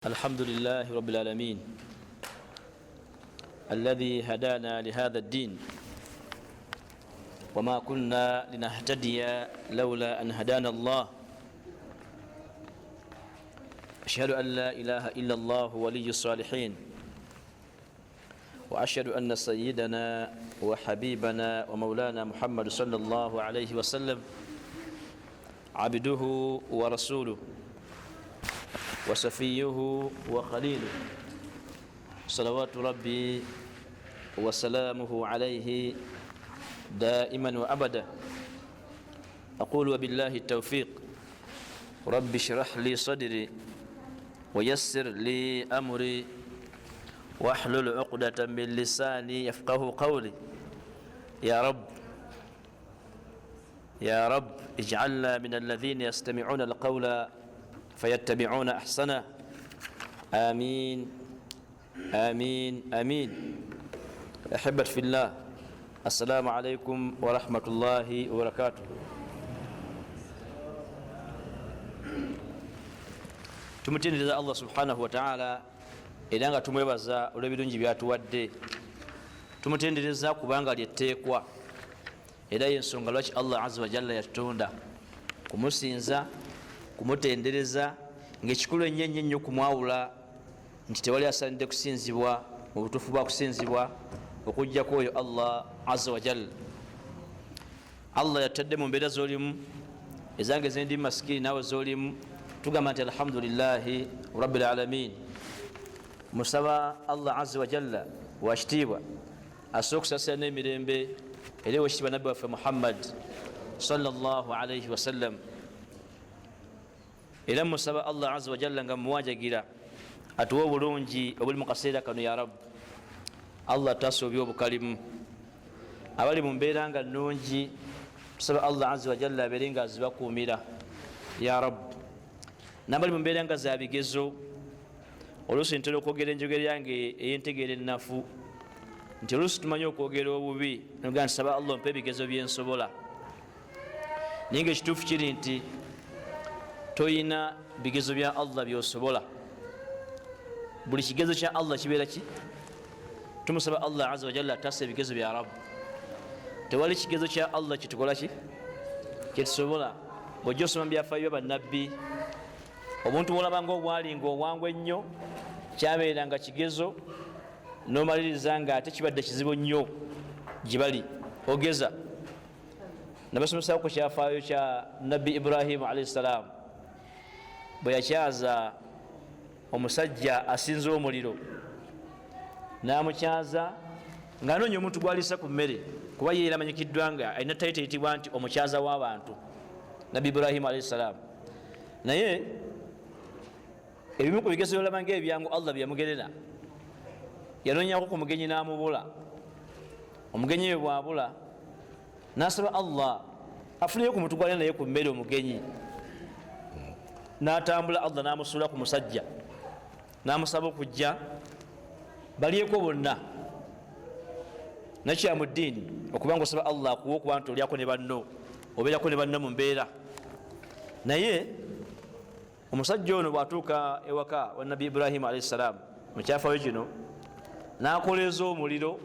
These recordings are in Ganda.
الحمد لله رب العالمين الذي هدانا لهذا الدين، وما كنا لنهتدي لولا أن هدانا الله. أشهد أن لا إله إلا الله ولي الصالحين، وأشهد أن سيدنا وحبيبنا ومولانا محمد صلى الله عليه وسلم عبده ورسوله وصفيه وخليله، صلوات ربي وسلامه عليه دائما وأبدا. أقول وبالله التوفيق: رب اشرح لي صدري ويسر لي أمري واحلل عقدة من لساني يفقه قولي. يا رب، يا رب، اجعلنا من الذين يستمعون القول فيتبعون أحسنه. آمين آمين آمين. أحبة في الله، السلام عليكم ورحمة الله وبركاته. Tumutendereza Allah subhanahu wataala era nga tumwebaza olw'ebirungi byatuwadde. Tumutendereza kubanga lyetteekwa, era yensonga lwaki Allah aza wajalla yatutonda: kumusinza, kumutendereza, ngaekikulu ennyo ennyo ennyo kumwawula nti tewali asanidde kusinzibwa mu butuufu bwa kusinzibwa okugjako oyo Allah aza wajalla. Allah yatutadde mu mbeera zolimu, ezange zendi masikini, naawe zolimu. Tugamba nti alhamdulilahi rabilalamin. Musaba Allah aza wajalla wakitiibwa asobola okusasira n'emirembe era ewekitiibwa nabbi waffe Muhammad sallallahu alaihi wasallam. Era musaba Allah aza wajalla nga muwanjagira atuwe obulungi obuli mu kaseera kano. Ya Rabu Allah, tasoobya obukalimu. Abali mu mbeera nga nnungi, tusaba Allah aza wajalla abeere nga azibakuumira, ya Rabu. Nabali mu mbeera nga za bigezo, oluusi ntera okwogera enjogera yange eyentegeera ennafu nti oluusi tumanyi okwogera obubi nogaa nti saba Allah mpa ebigezo byensobola, naye nga ekituufu kiri nti toyina bigezo bya Allah byosobola. Buli kigezo kya Allah kibeera ki? Tumusaba Allah aza wajalla atasa ebigezo bya Rabu. Tewali kigezo kya Allah kitukola ki kyetusobola. Bwojja osoma mubyafaayo bya bannabbi, obuntu bwolaba nga obwalinga obwangu ennyo kyabeera nga kigezo, nomaliriza nga ate kibadde kizibu nnyo gye bali. Ogeza nabasomesako ku kyafaayo kya Nabbi Ibrahimu alaihi ssalaamu, bwe yakyaza omusajja asinza omuliro, namukyaza ngaanoonya omuntu gwalisa ku mmere, kuba ye era amanyikiddwa nga alina title eyitibwa nti omukyaza w'abantu, Nabbi Ibrahimu alaihi ssalaamu. Naye ebimu ku bigezo byolaba nga ebyangu Allah byeyamugerera, yanoonyako ku mugenyi n'amubula. Omugenyi we bwabula, nasaba Allah afuneyo ku muntu gwalina naye ku mmere. Omugenyi natambula, Allah namusuula ku musajja, namusaba okujja balyeko bonna. Nakya mu ddiini okubanga osaba Allah akuwa okuba nti olyako ne banno, obeerako ne banno mu mbeera. Naye omusajja ono bwatuuka ewaka wa Nabbi Ibrahimu alaihi ssalaamu, mukyafayo kino, nakoleeza omuliro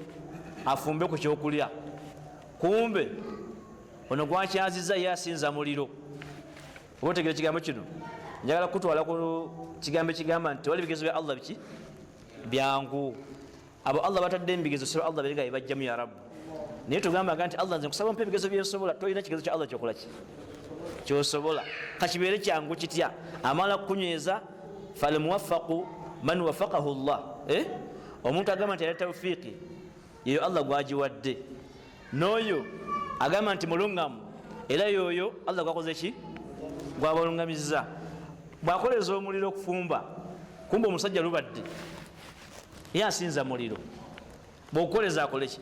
afumbe ku kyokulya. Kumbe ono gwakyaziza ye asinza muliro. Oba otegera ekigambo kino, njagala kutwala ku kigambo ekigamba nti tewali bigezo bya Allah biki byangu. Abo Allah batadde mubigezo, saba Allah berega bebajjamu, ya Rabu. Naye tugambaga nti Allah, nze nkusaba mpa ebigezo byensobola. Tolina kigezo kya Allah kyokolaki kyosobola, kakibeere kyangu kitya. Amala kukunyweza. Falmuwafaqu man wafaqahu llah. Eh? Omuntu agamba nti alina tawfiiki, yeyo Allah gwagiwadde. N'oyo agamba nti muluŋŋamu, era yoyo Allah gwakoze ki? Gwabalungamiza. Bwakoleza omuliro okufumba, kumba omusajja lubadde ye asinza muliro. Bwokukoleza akoleki?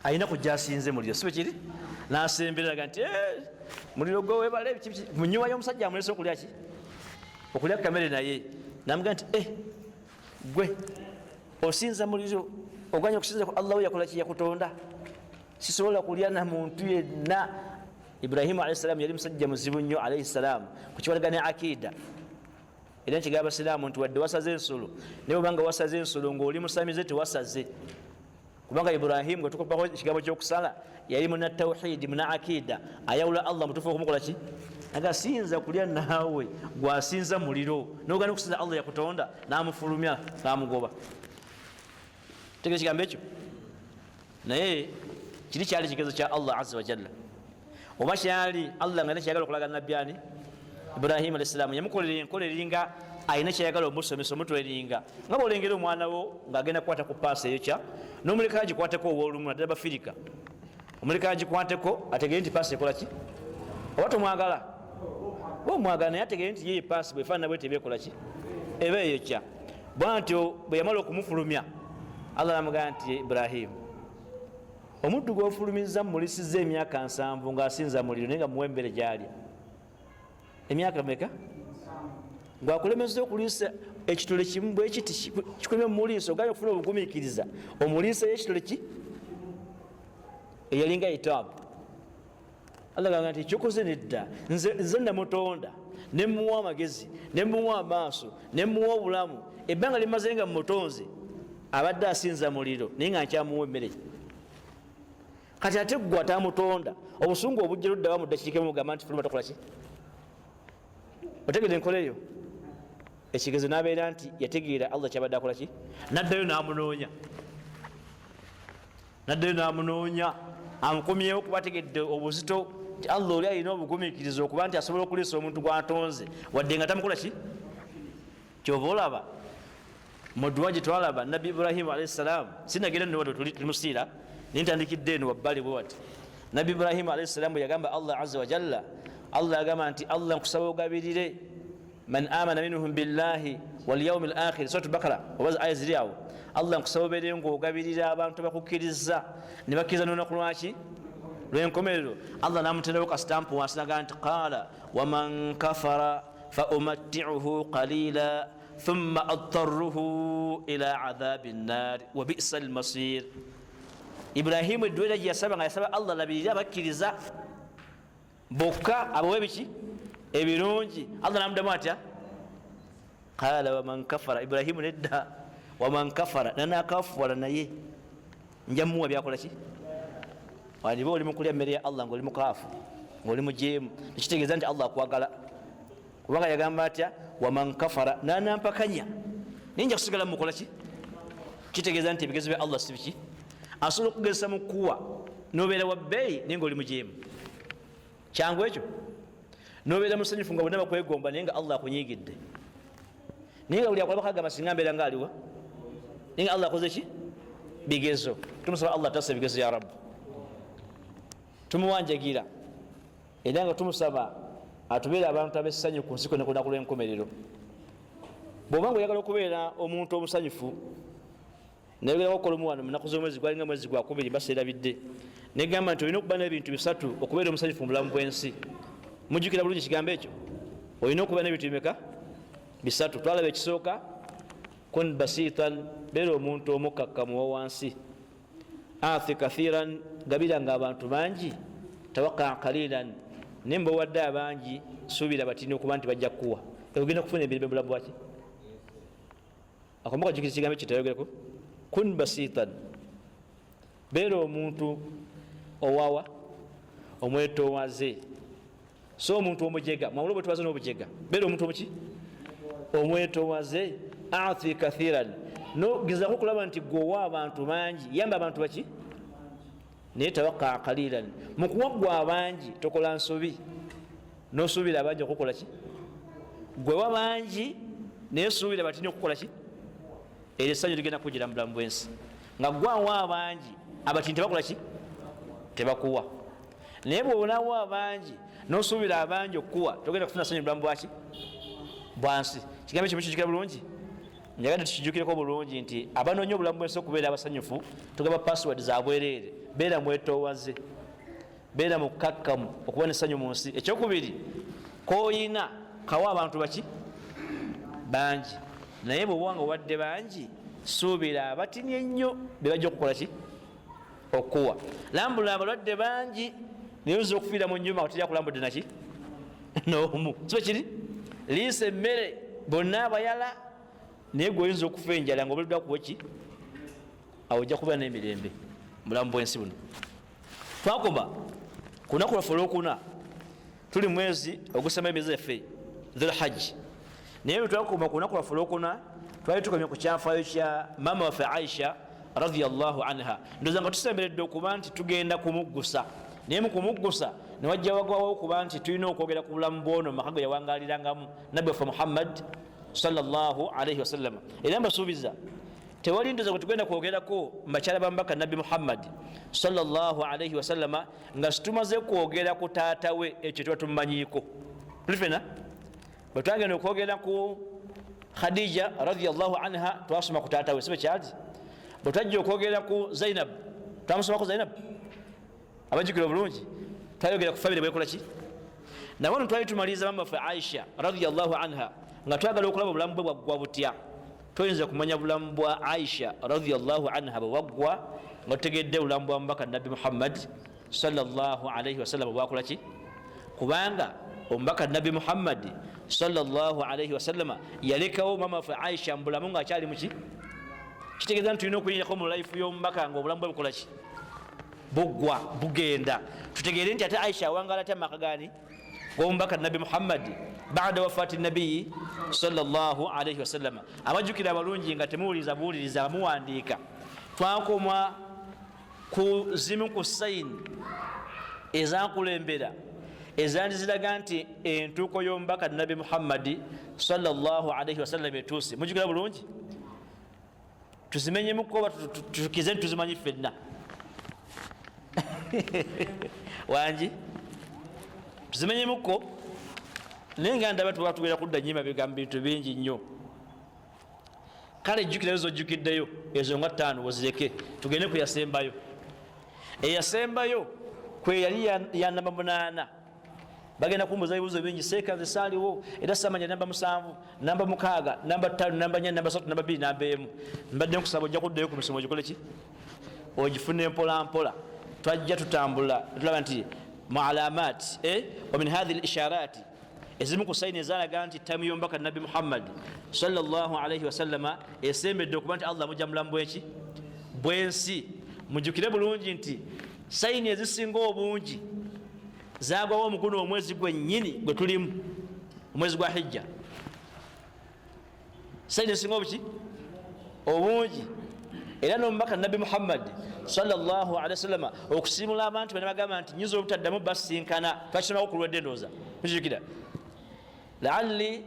Alina kujja asinze muliro, sibe kiri? Nasembereraga nti eh, muliro gwewebale. Munyuma yomusajja amulese okulya ki? Okulya kamere. Naye namugaa nti eh, gwe osinza muliro, oganya okusinza ku Allah we yakolaki? Yakutonda. Sisobola kulya na muntu yenna. Ibrahimu alaihi salamu yali musajja muzibu nnyo alaihi salamu kukiwalaga ne akida. Era nkigaba abasiraamu nti wadde wasaze ensolo, naye obanga wasaze ensolo ngaoli musamize, tewasaze, kubanga Ibrahimu gwe tukopako ekigambo kyokusala yali muna tawhidi, muna akida, ayawula Allah mutuufu okumukola ki. Aga siyinza kulya naawe gwasinza muliro, nogana okusinza Allah yakutonda. Namufulumya, namugoba. Tegera ekigambo ekyo. Naye kiri kyali kigezo kya Allah aza wajalla, oba kyali Allah nga nekyayagala okulaga nabbi ani, Ibrahimu alaihi salaamu. Yamukolera enkola eringa alina kyayagala omusomesa, omutweringa nga bwolengera omwana wo ngaagenda kukwata ku paasi eyokya, nomuleka agikwateko owolumu, naddala bafirika, omuleka agikwateko ategere nti paasi ekola ki. Oba tomwagala, oba omwagala, naye ategere nti ye paasi bwefaanana bwete eba ekola ki, eba eyokya. Bwantyo bwe yamala okumufulumya, Allah namugamba nti, Ibrahimu, omuddu gwofulumiza mumulisiza emyaka 70 ngaasinza muliro, naye nga muwa emmere gyalya. Emyaka meka gwakulemeza okuliisa ekitole kimu bwekiti kikuleme mumuliisa, oganye okufuna obugumiikiriza omuliisayo ekitole ki eyalinga itaabu. Allah gamba nti ekyokoze nedda, nze namutonda, nemuwa amagezi, nemuwa amaaso, nemuwa obulamu. Ebbanga limaze nga mumutonze abadde asinza muliro, naye nga nkyamuwa emmere. Kati ate gwe atamutonda, obusungu obujja luddawa mu ddakiika mugamba nti fuluma, tokola ki? Otegedde enkola eyo? Ekigezo nabeera nti yategeera Allah kyabadde akola ki, naddayo namunoonya, naddayo namunoonya amukomyewo, kuba ategedde obuzito nti Allah oli alina obugumiikiriza okuba nti asobola okuliisa omuntu gwatonze wadde nga tamukola ki. Kyova olaba muduwa gye twalaba nabbi Ibrahimu alaihi salaamu, sinagenda nno tuli musiira, naye ntandikidde eno wabbali bwe wati. Nabbi Ibrahimu alaihi salaamu bwe yagamba Allah aza wajalla, Allah yagamba nti, Allah, nkusaba ogabirire man amana minhum billahi walyaumi lakhir, Surat Bakara oba aya ziri awo. Allah, nkusaba obeere ngaogabirira abantu bakukkiriza ne bakkiriza nolunaku lwaki, lwenkomerero. Allah namuterawo kasitampu wansi nagaa nti, qala waman kafara faumattiuhu qalila thumma adtaruhu ila adhabi nnari wa bisa lmasir. Ibrahimu eddwera gye yasaba nga yasaba Allah labirire abakkiriza bokka, abawe biki ebirungi. Allah namuddamu atya? Qala waman kafara. Ibrahimu nedda, waman kafara, nanakafuwala naye nja muwa byakola ki. Wandiba oli mukulya mmere ya Allah ngaoli mukaafu, ngaoli mujeemu, tekitegeeza nti Allah akwagala, kubanga yagamba atya? Waman kafara, nanampakanya, naye nja kusigala mukola ki. Kitegeeza nti ebigezo bya Allah si biki. Asobola okugezesa mu kuwa nobeera wa bbeeyi naye ngaoli mujeemu. Kyangu ekyo, nobeera musanyufu nga bonna bakwegomba, naye nga Allah akunyigidde, naye nga buli akola bakagamba singa mbeera nga aliwa, naye nga Allah akoze ki? Bigezo. Tumusaba Allah tasa ebigezo ya Rabbi, tumuwanjagira era nga tumusaba atubeere abantu abessanyu ku nsi kone kunaku lwenkomerero. Bwobanga oyagala okubeera omuntu omusanyufu, nayogerako okolumu wano munaku z'omwezi gwalinga mwezi gwakubiri, baseerabidde, negamba nti olina okuba n'ebintu bisatu okubeera omusanyufu mu bulamu bw'ensi. Mujjukira bulungi ekigambo ekyo? Olina okuba n'ebintu bimeka? Bisatu. Twalaba ekisooka, kun basitan, beera omuntu omukkakkamu wa wansi. Athi kathiran, gabira nga abantu bangi. Tawakaa kalilan, naye mbawadde abangi, suubira batini okuba nti bajja kukuwa, ogenda kufuna emirembe mubulamu bwaki. Akomuka jukira ekigambo ekyo tayogereko, kun basitan, beera omuntu owawa omwetowaze, so omuntu omujega, mwawule obwetowaze n'obujega. Beera omuntu omuki, omwetowaze. Ati kathiran, nogezako okulaba nti gweowa abantu bangi, yamba abantu baki, naye tawakaa kalilan, mukuwa gwe abangi tokola nsobi nosuubira abangi okukola ki. Gwewa bangi naye suubira batini okukola ki. Eryo essanyu ligenda kugira mu bulamu bwensi nga gwawa abangi, abatini tebakola ki, tebakuwa. Naye bwonawa abangi nosuubira abangi okukuwa, togenda kufuna sanyu bulamu bwaki, bwansi. Kigambo ekyo mukijukira bulungi? Njagadde tukijukireko bulungi nti abanoonya obulamu bwensi okubeera abasanyufu, tugaba password zabwereere. Beera mwetowaze, beera mukakkamu okuba nesanyu mu nsi. Ekyokubiri, koyina kawa abantu baki, bangi, naye bwoba nga owadde bangi, suubira abatini ennyo bebajja okukola ki, okuwa. Lambula abalwadde bangi, naye oyinza okufiira mu nyumba nga teryakulambudde naki nomu. Sibe kiri? Liisa emmere. Bonna abayala, naye gwe oyinza okufa enjala nga obuliddwa kuweki. Awo ojja kubeera n'emirembe mubulamu bwensi buno. Twakoma ku lunaku lwaffe olwokuna, tuli mwezi ogusema emyezi yaffe Dhulhajji, naye bwe twakoma ku lunaku lwaffe olwokuna, twali tukomye ku kyafaayo kya maama waffe Aisha radiallahu anha. Ndoza nga tusemberedde okuba nti tugenda kumuggusa, naye mukumuggusa newajja wagwawo okuba nti tulina okwogera ku bulamu bwono mumaka ge yawangalirangamu nabbi waffe Muhammad sallallahu alaihi wasallama. Era mbasuubiza, tewali ndoza gwe tugenda kwogerako mubakyala bambaka nabbi Muhammad sallallahu alaihi wasallama nga situmaze kwogera ku taata we. Ekyo tuba tumumanyiiko tuli fena. Bwe twagenda okwogera ku Khadija radiallahu anha, twasoma ku taata we, sibe kyali? Bwe twajja okwogera ku Zainab, twamusomako Zainab. Abajjukira obulungi, twayogera ku famire bwekola ki. Nawano twali tumaliriza mama waffe Aisha radiallahu anha, nga twagala okulaba obulamu bwe bwaggwa butya. Toyinza kumanya bulamu bwa Aisha radiallahu anha bwe bwaggwa nga tutegedde obulamu bwa mubaka nabbi Muhammad sallallahu alaihi wasallam bwakola ki, kubanga omubaka nabbi Muhammadi sallallahu alaihi wasallama yalekawo mama waffe Aisha mubulamu nga akyali muki. Kitegeeza nti tulina okuyinjako mu life y'omubaka nga obulamu bwe bukola ki, buggwa, bugenda, tutegeere nti ate Aisha awangala atya mumaka gani gomubaka nabbi Muhammadi bada wafati nabiyi sallallahu alaihi wasallama. Abajjukira abalungi, nga temuwuliriza buwuliriza, muwandiika, twakoma ku zimu ku sign ezakulembera ezandiziraga nti entuuko y'omubaka nabbi Muhammadi sallallahu alaihi wasallam etuuse. Mujjukira bulungi? Tuzimenyemuko oba tukize nti tuzimanyi ffenna? Wangi, tuzimenyemuko, naye nga ndaba tuba tugenda kudda nyo emabega mu bintu bingi nnyo. Kale jjukirayo zojjukiddeyo ezo nga ttaano, wezireke, tugende ku yasembayo. Eyasembayo kwe yali ya namba 8. Bagenda kumbuza ebibuzo bingi, seeka nze saaliwo era samanya. Namba 7, namba 6, namba 5, namba 4, namba 3, namba 2, namba 1. Mbadde nkusaba ojja kuddayo ku misomo, ogikole ki, ogifune mpola mpola. Twajja tutambula, tulaba nti mualamat wa min hathihi lisharati, ezimu ku sign ezalaga nti time y'omubaka nabbi Muhammad sallallahu alaihi wasallama esembedde okuba nti Allah mujja mulamu bweki bwensi. Mujjukire bulungi nti sign ezisinga obungi zagwawo omuguno omwezi gwennyini gwe tulimu, omwezi gwa Hijja. Sign ezisinga obuki obungi, era nomubaka nabbi Muhammad sallallahu alaihi wasallama okusimula abantu bane bagamba nti nyinza obutaddamu basinkana. Twakisomako kulwedde, endowooza mukijukira: laalli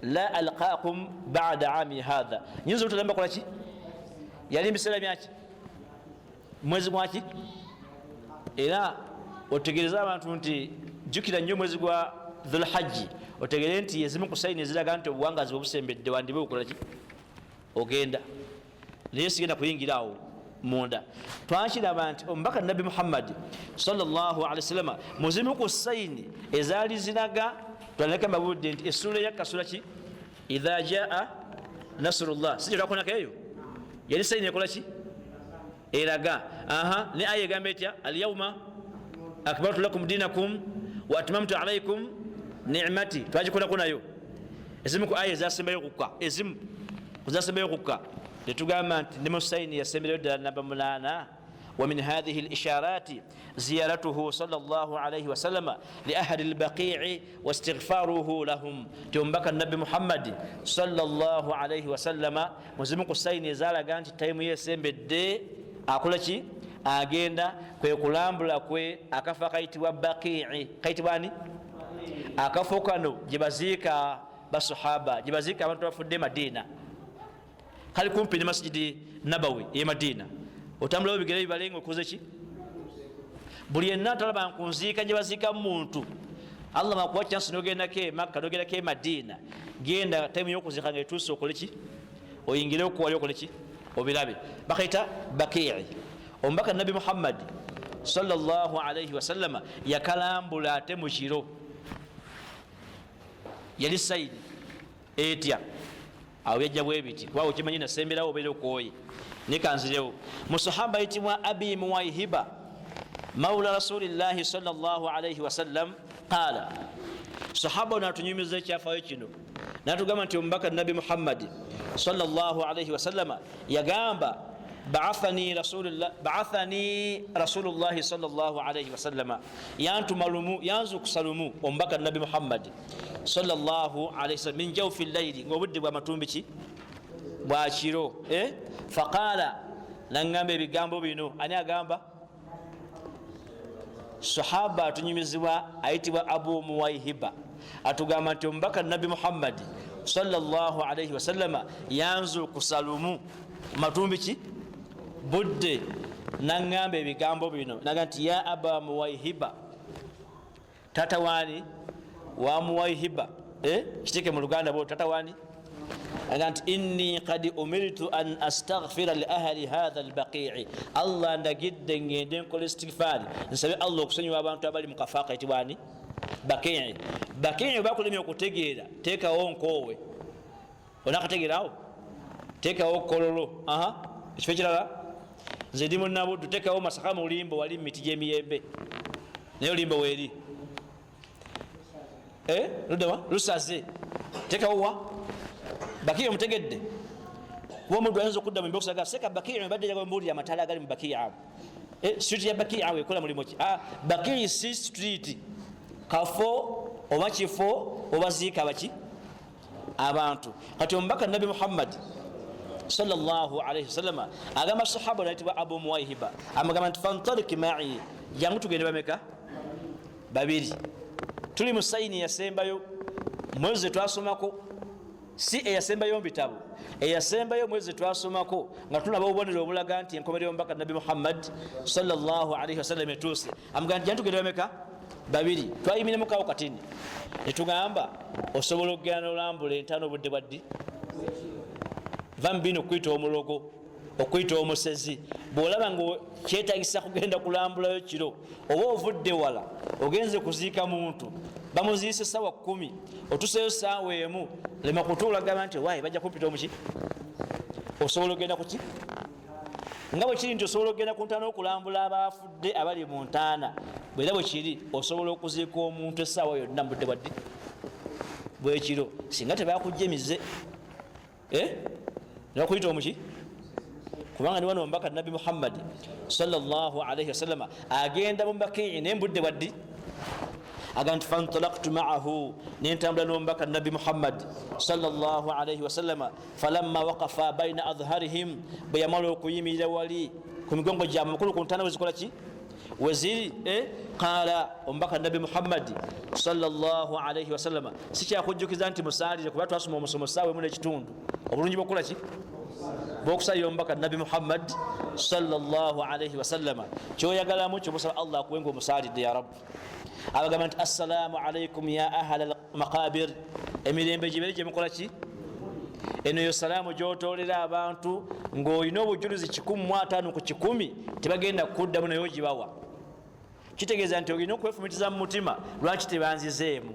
la alqakum bada ami hatha, nyinza obutaddamu bakolaki. Yali mubiseera byaki, mwezi gwaki? Era otegereze abantu nti jjukira nnyo omwezi gwa Dhulhajji, otegere nti ezimu ku sign eziraga nti obuwangazi bwebusembedde wandibe okolaki, ogenda. Naye sigenda kuyingira awo munda. Twakiraba nti omubaka nabbi Muhammadi sallallahu alaihi wasallama muzimu ku sign ezaali ziraga, twaleka mbabudde nti essula eyakka, sula ki, idha jaa nasrullah, si gyetwakonako eyo yali sign ekola ki, eraga. Aha, ne aya egamba etya? Alyauma akmaltu lakum dinakum wa atmamtu alaikum nicmati, twagikolako nayo. Ezimu ku aya ezasembayo okukka, ezimu kuzasembayo okukka, netugamba nti ne mu sign yasemberayo ddala namba 8, ومن هذه الإشارات زيارته صلى الله عليه وسلم لأهل البقيع واستغفاره لهم. Omubaka النبي محمد صلى الله عليه وسلم muzimu ku sign ezalaga nti time yesembedde akola ki, agenda, kwe kulambula kwe akafo akayitibwa Baqii. Kayitibwa ani akafo kano? Gye baziika basahaba, gye baziika abantu bafudde Madiina. Kali kumpi ne Masjidi Nabawi e Madiina. Otambulawo bigere bibale nga okoze ki. Buli yenna talaba nkunziika gye baziika muntu, Allah makuwa chance nogendako e Makka, nogendako e Madiina, genda time yokuziika nga etuuse, okole ki, oyingire okuwali, okole ki, obirabe. Bakayita Bakii. Omubaka nabi Muhammadi sallallahu alaihi wasallama yakalambula ate mukiro. Yali sign etya? Awo byajja bwe biti, kuba okimanyi nasemberawo obeera okwoye. Nekanzirewo musahaba ayitibwa Abi Muwaihiba maula rasulillahi sallallahu alaihi wasallam qala, sahaba ono atunyumiza ekyafaayo kino. Natugamba nti omubaka Nabi Muhammadi salllahalaihi wasallama yagamba, baathani rasulullahi salllahalaihi wasallama, yantuma lumu, yanzukusa lumu omubaka Nabi Muhammadi salllahalaihi wasallam, min jawfi llaili, ngaobudde bwamatumbi ki bwakiro. Faqala, naŋŋamba ebigambo bino. Ani agamba? Sahaba atunyumizibwa ayitibwa Abu Muwaihiba, atugamba nti omubaka Nabi Muhammadi salllahalaihi wasallama yanzukusa lumu matumbi ki budde, naŋŋamba ebigambo bino, naga nti ya Aba Muwaihiba, tata wani wa Muwaihiba, kiteeke mu Luganda bo, tata wani, aga nti inni kad umirtu an astaghfira li ahli hatha albaqii, Allah ndagidde ngende nkola istigfaari, nsabe Allah okusonyiwa abantu abali mu kafo akayitibwani? Bakii. Bakii bakulemye okutegeera, teekawo nkoowe, onakategeerawo, teekawo kololo, ekifo ekirala nze ndi munabuddu, teekawo Masaka mulimbo, wali mumiti gyemiyembe, naye olimbo weeri luddawa lusaze, teekawo wa Bakiya. Omutegedde? Kuba omuntu ayinza okudda mu mbokisi, seka Bakiya mbadde njagala mbuulire amataala agali mu Bakiya awo, street ya Bakiya awo ekola mulimu ki? Bakiya si street, kafo oba kifo obaziika baki abantu. Kati omubaka Nabi Muhammad salllahalaihi wasallama agamba sahaba nayitibwa Abu Muwaihiba, amugamba nti fantaliki mai, jangu tugende. Bameka? Babiri. Tuli mu sayini yasembayo mwezi twasomako, si eyasembayo mubitabo, eyasembayo mwezi twasomako nga tulaba obubonero obulaga nti enkomerero y'omubaka Nabi Muhammad salllahalaihi wasallam etuuse. Amugamba nti jangu tugende. Bameka? Babiri. Twayimiramukawo katini netugamba osobola okugenda nolambula entaana obudde bwaddi, va mubino okuyita omulogo, okuyita omusezi. Bwolaba nga kyetagisa kugenda kulambulayo kiro, oba ovudde wala ogenze kuziika muntu, bamuziise sawa 10, otuseyo saawa 1, lema kutuula gamba nti wayi bajja kumpita omuki. Osobola okugenda kuki, nga bwe kiri nti osobola okugenda ku ntaana okulambula abafudde abali mu ntaana, bwera bwe kiri osobola okuziika omuntu essaawa yonna mubudde bwaddi bwekiro, singa tebakujja emize nebakuyita omuki. Kubanga ni wano omubaka Nabi Muhammadi salllahalaihi wasallama agenda mu Bakii, naye mbudde bwaddi? Aga nti fantalaktu maahu, nentambula nomubaka Nabi Muhammad salllahalaihi wasallama. Falamma waqafa baina adharihim, bwe yamala okuyimirira wali ku migongo gyabwe, mukulu ku ntaana wezikola ki weziri, qala omubaka Nabi Muhammadi salllahalaihi wasallama, sikyakujjukiza nti musalire, kuba twasoma omusomo saawa emu nekitundu, obulungi bwokukola ki bwokusalira omubaka Nabi Muhammad salllahalaihi wasallama. Kyoyagalamu kyomusaba Allah akuwe nga omusalidde ya Rabbi. Abagamba nti assalamu alaikum ya ahala almaqabir, emirembe gibere gyemukola ki. Eno yo salaamu gyotolera abantu ngaolina obujulizi 150 ku 100 tebagenda kuddamu, naye ogibawa. Kitegeeza nti olina okwefumitiza mu mutima, lwaki tebanzizeemu?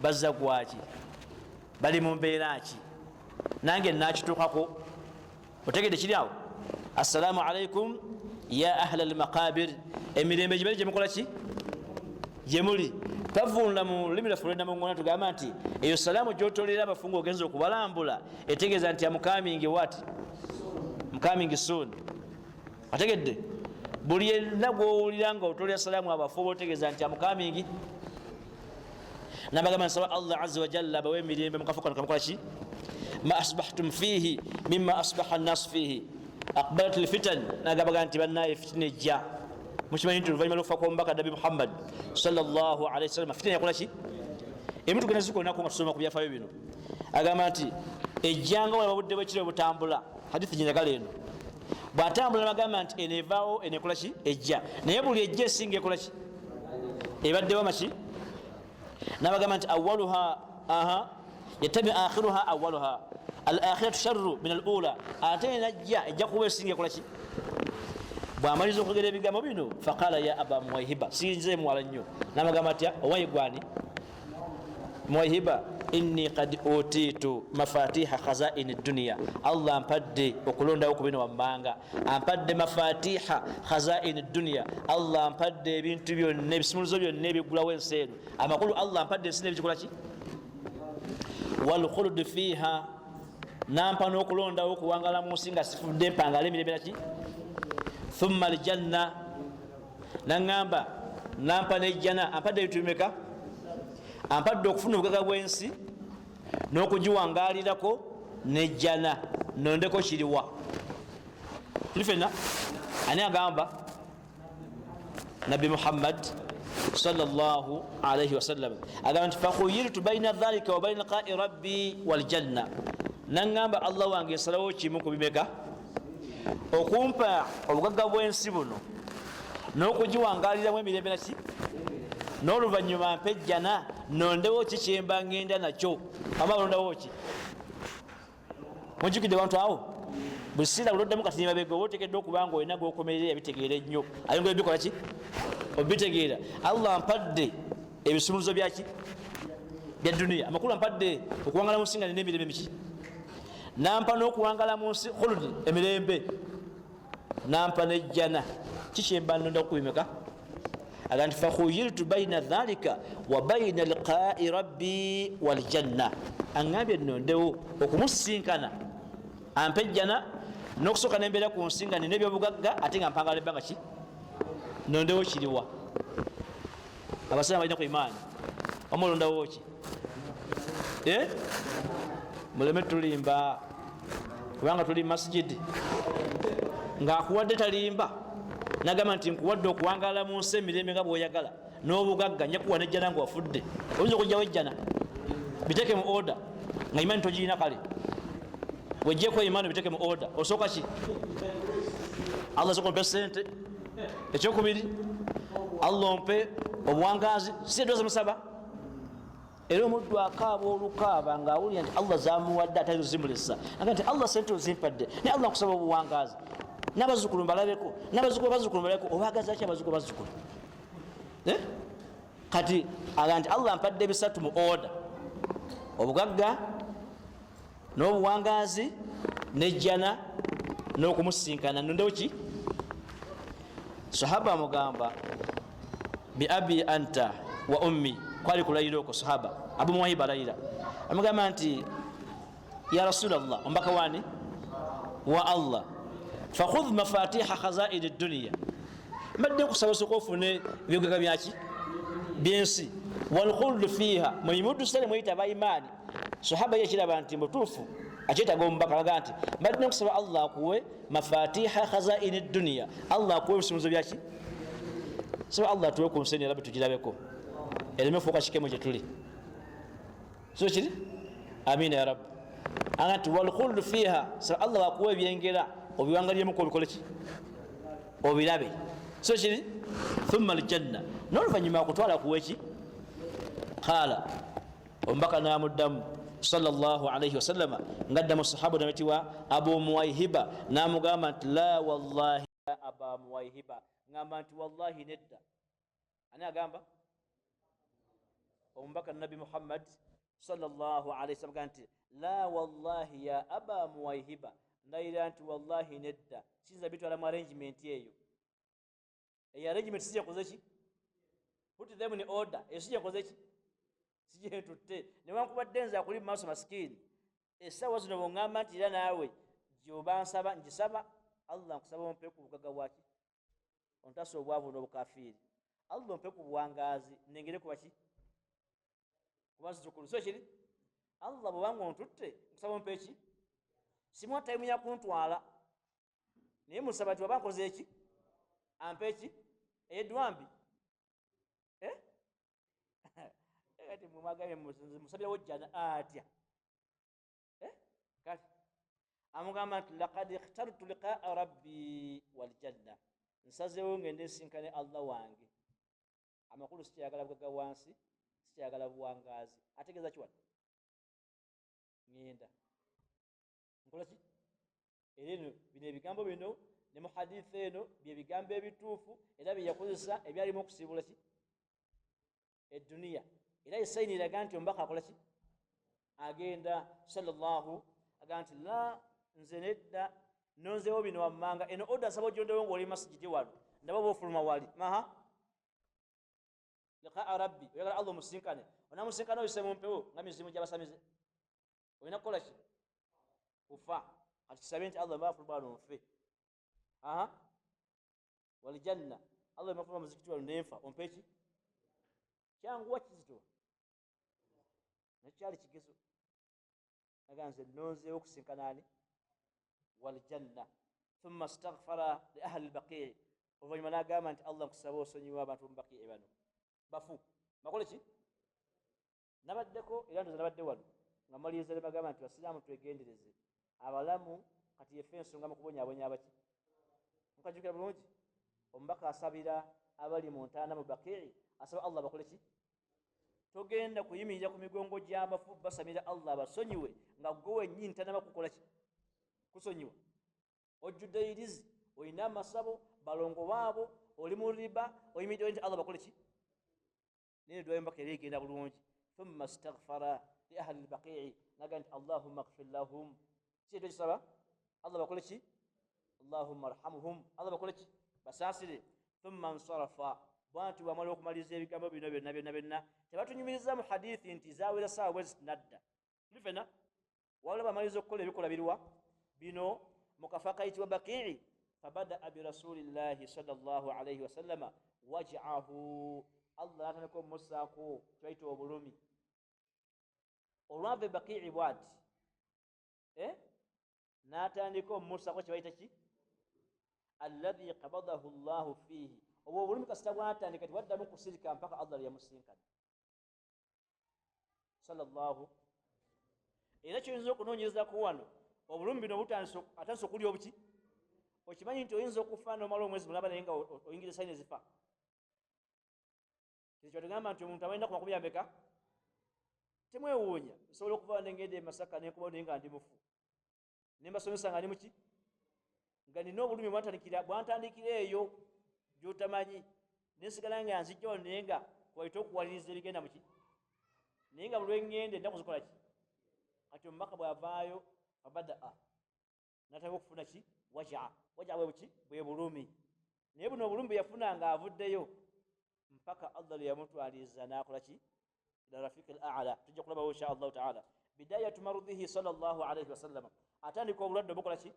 Bazza gwaki? Bali mu mbeera ki? Nange nakituukako. Otegedde kiri awo? Assalamu alaikum ya ahla almaqabir, emirembe gibere gyemukola ki gyemuli. Twavunula mu lulimi lwaffe lwenamungona, tugamba nti eyo salaamu gyotolera abafungu ogenza okubalambula etegeeza nti am coming, what, am coming soon. Ategedde? Buli yenna gwowulira nga otolera salaamu abafu oba otegeeza nti am coming. Nabagamba nsaba Allah aza wajalla abawe emirembe mukafo kano kamukola ki, ma asbahtum fihi mima asbaha nnasu fihi aqbalat lfitan. Nagabaga nti banaye fitina ejja. Mukimanyi nti oluvanyuma lwokufa kwomubaka Nabi Muhammad salllahalaihi wasallam fitina yakola ki? Emu tugenda zikoonako nga tusoma ku byafayo bino. Agamba nti ejjanga walaba budde bwekiro butambula, hadithi gyenjagala eno, bwatambula nabagamba nti eno evaawo, eno ekola ki ejja, naye buli ejja esinga ekola ki ebaddewo amaki. Nabagamba nti awaluha aha yatabi akhiruha awaluha al akhiratu sharru min al ula, ate enajja ejja kuba esinga ekola ki. Bwamaliza okwogera ebigambo bino, faqala ya Aba Muwaihiba, sinze muwala nnyo, nabagamba atya owaye gwani Muwaihiba, inni kad utitu mafatiha khazaini duniya, Allah ampadde okulondawo ku bino wammanga, ampadde mafatiha khazaini duniya, Allah ampadde ebintu byonna, ebisimuluzo byonna ebiggulawo ensi eno. Amakulu Allah ampadde ensi nebikikola ki. Walkhulud fiiha, nampa n'okulondawo okuwangala mu nsi nga sifudde, mpangala emirembe naki. Thumma aljanna, naŋŋamba nampa nejjana. Ampadde ebintu bimeka? Ampadde okufuna obugaga bw'ensi n'okugiwangalirako nejjana. Nondeko kiriwa? Tuli fenna. Ani agamba? Nabbi Muhammad sallallahu alaihi wasallam agamba nti fakhuyirtu baina dhalika wa baina liqai rabbi waljanna. Naŋŋamba Allah wange nsalawo kimu ku bimeka? Okumpa obugagga bw'ensi buno n'okugiwangaliramu emirembe naki, n'oluvannyuma mpa ejjana. Nondewo ki kyemba ngenda nakyo? Ama balondawo ki? Mujjukidde bantu awo buli siira buloddamu kati mabega oba oteekeddwa okuba nga olina gwokomerera yabitegeera ennyo, ayongera obikola ki obitegeera. Allah ampadde ebisumuluzo byaki? Bya duniya. Amakulu, ampadde okuwangala mu nsi nga nina emirembe miki, nampa n'okuwangala mu nsi khuludi emirembe, nampa nejjana. Kikyemba nonda kukubimeka? Aga nti fakhuyirtu baina dhalika wa baina liqai rabbi waljanna. Aŋambye nondewo okumusinkana ampa ejjana n'okusooka nembeera ku nsi nga nina ebyobugagga ate nga mpangala ebbanga ki. Nondewo kiriwa? Abasiraamu balina ku imaani, omulondawo ki? Muleme tulimba, kubanga tuli masijidi. Ngaakuwadde talimba, nagamba nti nkuwadde okuwangala mu nsi emirembe nga bwoyagala n'obugagga, njakuwa nejjana nga wafudde. Oyinza okugjawo ejjana? Biteeke mu order nga imaani togirina. Kale wejjeko imaani, obiteeke mu order. Osooka ki? Allah soka ompe sente, ekyokubiri Allah ompe obuwangazi. Si edwa zemusaba? Era omuddu akaaba olukaaba ngaawulira nti Allah zamuwadde ate zimulesa, aga nti Allah sente ozimpadde, naye Allah nkusaba obuwangazi n'abazzukulu mbalabeko, n'abazzukulu bazzukulu mbalabeko. Obaagazaki abazzukulu bazzukulu? Kati aga nti Allah mpadde bisatu mu order: obugagga n'obuwangazi nejjana n'okumusinkana. Nondewo ki? Sahaba amugamba bi abi anta wa ummi, kwali kulayira okwo. Sahaba Abu Muwahiba alayira, amugamba nti ya Rasulallah, omubaka wani wa Allah, fakhudh mafatiha khazaini duniya, mbadde nkusaba soka ofune ebyogaga byaki? Byensi, walkhuldu fiiha. Muyimudusale mweyita abaimaani. Sahaba ye kiraba nti mutuufu akyetaga omubaka, aga nti mbadde nkusaba Allah akuwe mafatiha khazaini duniya, Allah akuwe ebisumuzo byaki. Saba Allah atuwe ku nsi eno, tugirabeko, ereme fuuka kikemo gyetuli. So kiri, amina ya rabbi. Aga nti walkhuldu fiiha, saba Allah wakuwa ebyengera obiwangaliremu, obikole ki? Obirabe. So kiri, thumma aljanna, n'oluvanyuma akutwala kuweki. Qala, omubaka namuddamu sallallahu alaihi wasallama ngaddamu sahaba nametiwa Abu Muwaihiba, namugamba nti la wallahi ya Aba Muwaihiba, ngamba nti wallahi nedda. Ani agamba? Omubaka Nabi Muhammad sallallahu alaihi wasallam nti la wallahi ya Aba Muwaihiba, ndayira nti wallahi nedda, siyinza bitwala mu arrangement eyo. Eyo arrangement sijenkoze ki? Put them in order. Eyo sijenkoze ki? Sijentutte. Newankubadde nze akuli mu maaso masikini essaawa zino, bweŋŋamba nti era naawe gyoba nsaba, ngisaba. Allah nkusaba ompe ku bugaga bwaki, ontasa obwavu n'obukafiiri. Allah ompe ku buwangaazi, nengere kubaki? Kubazzukulu. So kiri, Allah bwobanga ontutte, nkusaba ompe eki? Simuwa time yakuntwala, naye musaba nti waba nkoze eki, ampe eki? Eyedwambi kati mwagambye musabirawo jjana atya? Kati amugamba nti lakad ikhtartu liqaa rabbi waljanna, nsazeewo ngende nsinkane Allah wange. Amakulu, sikyayagala bugaga wansi, sikyayagala buwangaazi. Ategeeza kiwano? Ngenda nkola ki? Era eno bino ebigambo bino ne mu haditha eno byebigambo ebituufu era byeyakozesa ebyalimu okusiibula ki? Eduniya. Era esayini eraga nti omubaka akola ki? Agenda sallallahu aga nti la, nze nedda, nonzeewo bino wammanga. Eno order nsaba ojondewo ngaoli masigidi wano, ndaba oba ofuluma wali maha liqaa rabbi. Oyagala Allah omusinkane, onamusinkana oyise mu mpewo nga mizimu gyabasamize. Olina kukola ki? Kufa. Kati kisabe nti Allah mafuluma wano nfe. Aha, waljanna, Allah mafuluma muzikiti wano nenfa, ompe ki? Kyanguwa kizitowa, nakyali kigezo. Naga nze nnonzeewo okusinkana ani? Waljanna. Thumma staghfara li ahli lbaqii, oluvannyuma n'agamba nti Allah nkusaba osonyiwa abantu mubaqii bano bafu. Bakole ki? Nabaddeko era ndoza nabadde wano nga maliriza ne bagamba nti basiraamu twegendereze, abalamu kati yefe ensonga mu kubonyaabonya abaki. Mukajjukira bulungi, omubaka asabira abali mu ntaana mu Baqii, asaba Allah bakole ki? Togenda kuyimirira ku migongo gy'abafu basamira Allah abasonyiwe nga gwe wennyini tanaba kukola ki? Kusonyiwa. Ojjudde irizi, olina amasabo, balongo baabo, oli mu riba, oyimiridde nti Allah bakole ki? Naye eddwa y'omubaka era egenda bulungi. Thumma staghfara li ahli lbaqii, naga nti allahumma gfir lahum. Ki eddwa kisaba? Allah bakole ki? Allahumma arhamhum, Allah bakole ki? Basaasire. Thumma nsarafa, bwanti bwamala okumaliriza ebigambo bino byonna byonna byonna, tebatunyumiriza mu hadithi nti zawera saawa bwe zitinadda. Tuli fenna wabula bamaliriza okukola ebikola biriwa bino mu kafo akayitibwa Baqii. Fabadaa birasulillahi sallallahu alaihi wasallama wajaahu, Allah natandika omumussaako kyebayita obulumi. Olwava e Baqii bwati n'atandika omumussaako kyebayita ki? Alladhi qabadahu llahu fiihi. Obwo obulumi kasita bwatandika tiwaddamu kusirika mpaka Allah lye yamusinkana sallallahu. Era kyoyinza okunoonyerezako wano, obulumi bino atandise okulya obuki. Okimanyi nti oyinza okufa nomala omwezi mulaba naye nga oyingira sayini ezifa. Kino kyatugamba nti omuntu abalina ku makumi ameka, temwewuunya, nsobola okuva nengenda e Masaka nenkubawo naye nga ndi mufu, nembasomesa nga ndi muki, nga nina obulumi bwantandikira eyo gyotamanyi, nensigala nga nzijja wano naye nga kubaita okuwaliriza ebigenda muki, naye nga bulwengende ennaku zikola ki. Kati omubaka bwavaayo fabadaa natandika okufuna ki? Wajaa. Wajaa bwe buki? Bwe bulumi. Naye buno obulumi bwe yafuna nga avuddeyo mpaka Allah lwe yamutwaliriza n'akola ki? Ila rafiqi al a'la. Tujja kulabawo insha Allahu taala. Bidayatu marudhihi sallallahu alaihi wasallama, atandika obulwadde obukola ki?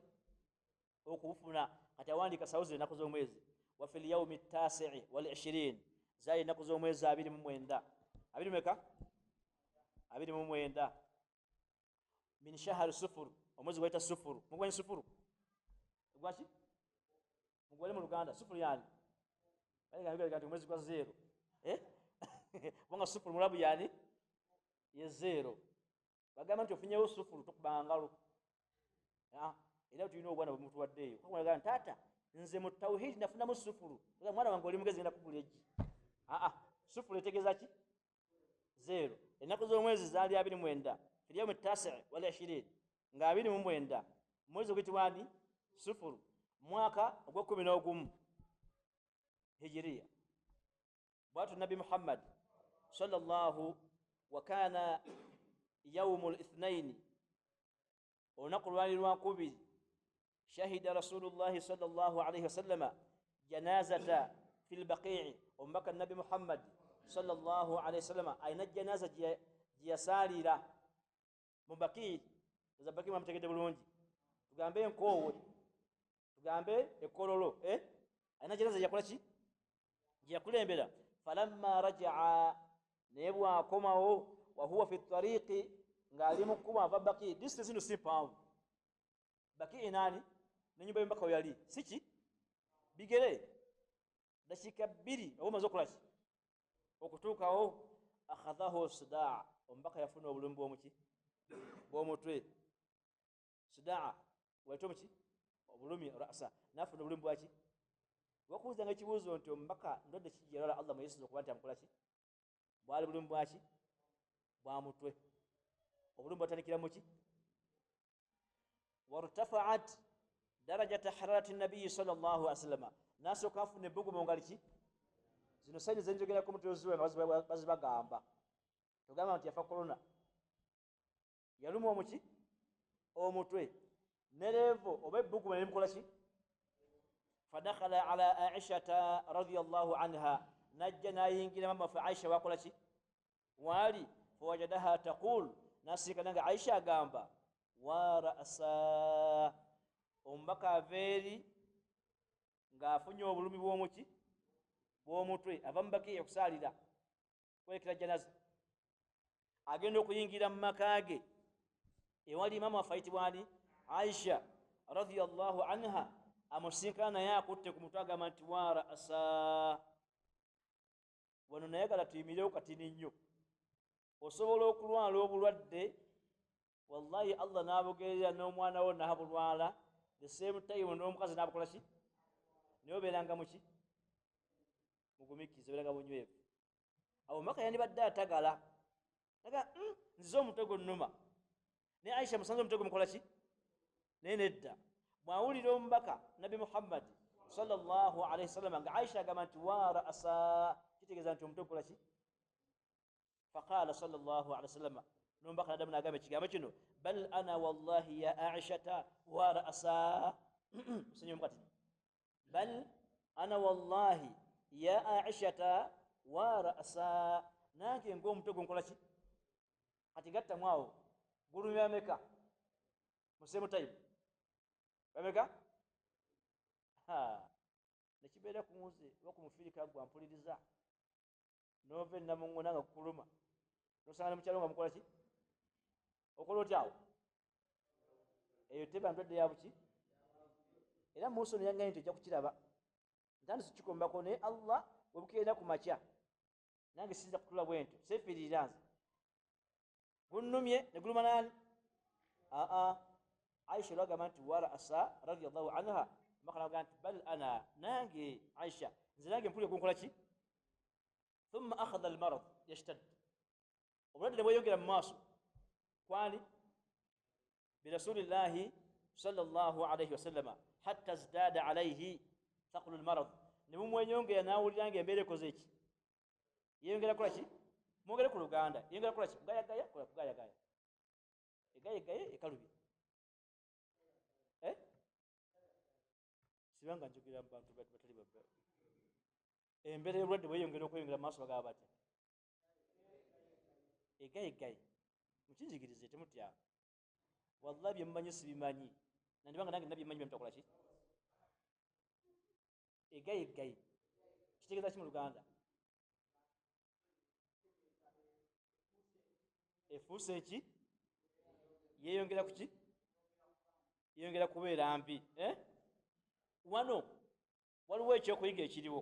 Okubufuna. Kati awandiika sawuzi ennaku z'omwezi, wa fi lyaumi tasii wal ishirin, zaali ennaku z'omwezi 29, abiri meka? 29 min shahari sufuru, omwezi gwayita sufuru. Mugumanyi sufuru gwaki? Mugwale mu Luganda sufuru yani nti omwezi gwa zero, kubanga sufuru mulabu yani ye zero. Bagamba nti ofunyewo sufuru tokuba ngalo. Era tulina obwana bwemutuwaddeeyo, taata nze mu tawhidi nafunamu sufuru. Mwana wange oli mugezi, ngenda kugula eggi. Sufuru etegeeza ki? Zero. Ennaku z'omwezi zaali 29, filyaumi tasii wal ishirin, nga 29 mwezi oguyitibwa ani? Sufuru, mwaka ogw'11 hijiriya. Bwatu Nabi Muhammad sallallahu, wa kana yaumu lithnaini, olunaku lwali lwakubiri, shahida rasulullahi sallallahu alaihi wasallama janazata fi lbaqii. Omubaka Nabi Muhammad sallallahu alaihi wasallama alina janaza gye yasaalira mu Baqii. Za Baqii mwamutegedde bulungi, tugambe enkoowe, tugambe ekololo, alina janaza gyeyakola ki? Gyeyakulembera. Falamma rajaa, naye bwakomawo, wahuwa fi tariqi, ng'ali mu kkubo ava Baqii. Distance ino si mpanvu, Baqii nani nenyumba y'omubaka we yali siki bigere dakiika 2 oba omaze okukola ki okutuukawo. Akhadhahu sidaa, omubaka yafuna obulumi bw'omuki? Bw'omutwe. Sidaa waita omuki? Obulumi rasa, nafuna obulumi bwaki. Wakubuuzanga ekibuuzo nti omubaka ndwadde ki gyeyalwala Allah mweyesuza okuba nti amukola ki? Bwali bulumi bwaki? Bwa mutwe. Obulumi bwatandikira muki? Wartafaat darajata hararati nabiyi sallallahu alaihi wasallama, nasooka afuna ebbugumu nga liki. Zino sayini zenjogerako mutuziwe nga bazibagamba, togamba nti yafa korona, yaluma omuki? Omutwe, nerevo oba ebbugumu nelimukola ki. Fadakhala ala Aishata radiyallahu anha, najja nayingira mama fe Aisha wakola ki? Waali. Fawajadaha taqul, Nasinkana nga Aisha agamba wa ra'sa, omubaka ava eri ng'afunye obulumi bw'omuki bw'omutwe, ava mu Bakiya okusaalira kwekera janaza, agenda okuyingira mu maka ge ewali maama waffe ayitibwa ani? Aisha radhiyallahu anha, amusinkana naye akutte ku mutwe agamba nti wa ra'sa. Wano nayagala tuyimirewo katini nnyo. Osobola okulwala obulwadde, wallahi Allah n'abugerera n'omwana wo n'abulwala the same time, n'omukazi n'abukola ki, naye obeeranga muki mugumikiza, obeeranga bunywevu. Awo maka yandibadde atagala naga nzize omutwe gunnuma, naye Aisha musanze omutwe gumukola ki, naye nedda. Bw'awulira omubaka Nabbi Muhammad sallallahu alaihi wasallam nga Aisha agamba nti wa ra'sa, kitegeeza nti omutwe gukola ki. Faqala sallallahu alaihi wasallam, n'omubaka nadamu n'agamba ekigambo kino, bal ana wallahi ya Aishata wa ra'sa. Musenye omukati, bal ana wallahi ya Aishata wa ra'sa, nange ng'omutwe gunkola ki. Kati gattamu awo gulumya meka mu same time bameka nekibeera ku nze oba ku mufirika gwa mpuliriza nova enamuŋŋona nga kukuluma nosanga ne mukyalo nga mukola ki, okola otya awo? Eyo teba ndwadde ya buki. Era Musa ono yangambye nti ojja kukiraba, ntandise kikombako, naye Allah webukeera ku makya nange siyinza kutula bwe ntyo, seefiirira nze gunnumye ne guluma nani. Aa Aisha olwagamba nti wa ra'sa radiyallahu anha, omubaka n'agamba nti bal ana, nange Aisha nze nange mpulira gunkola ki. Thumma akhadha almarad yashtad, obulwadde ne bweyongera mu maaso kwani birasulillahi sallallahu alaihi wasallama hatta zdada alaihi thaqlu almarad, ne bumweyongera n'awulira nga embeera ekoze ki, yeyongera kukola ki, mwongere ku Luganda, yeyongera kukola ki, kugayagaya, kola kugayagaya, egayegaye ekalubye. Sibanga njogera mu bantu batali babba. Embeera y'obulwadde bweyongera okweyongera mu maaso bagaba batya, egayegaye. Mukinjigirize temutya, wallahi bye mumanyi sibimanyi, nandibanga nange nabyemanyi byemutakola ki. Egayegaye kitegeeza ki mu Luganda? Efuuse ki, yeyongera ku ki, yeyongera kubeera mbi. Wano waliwo ekyokuyiga ekiriwo.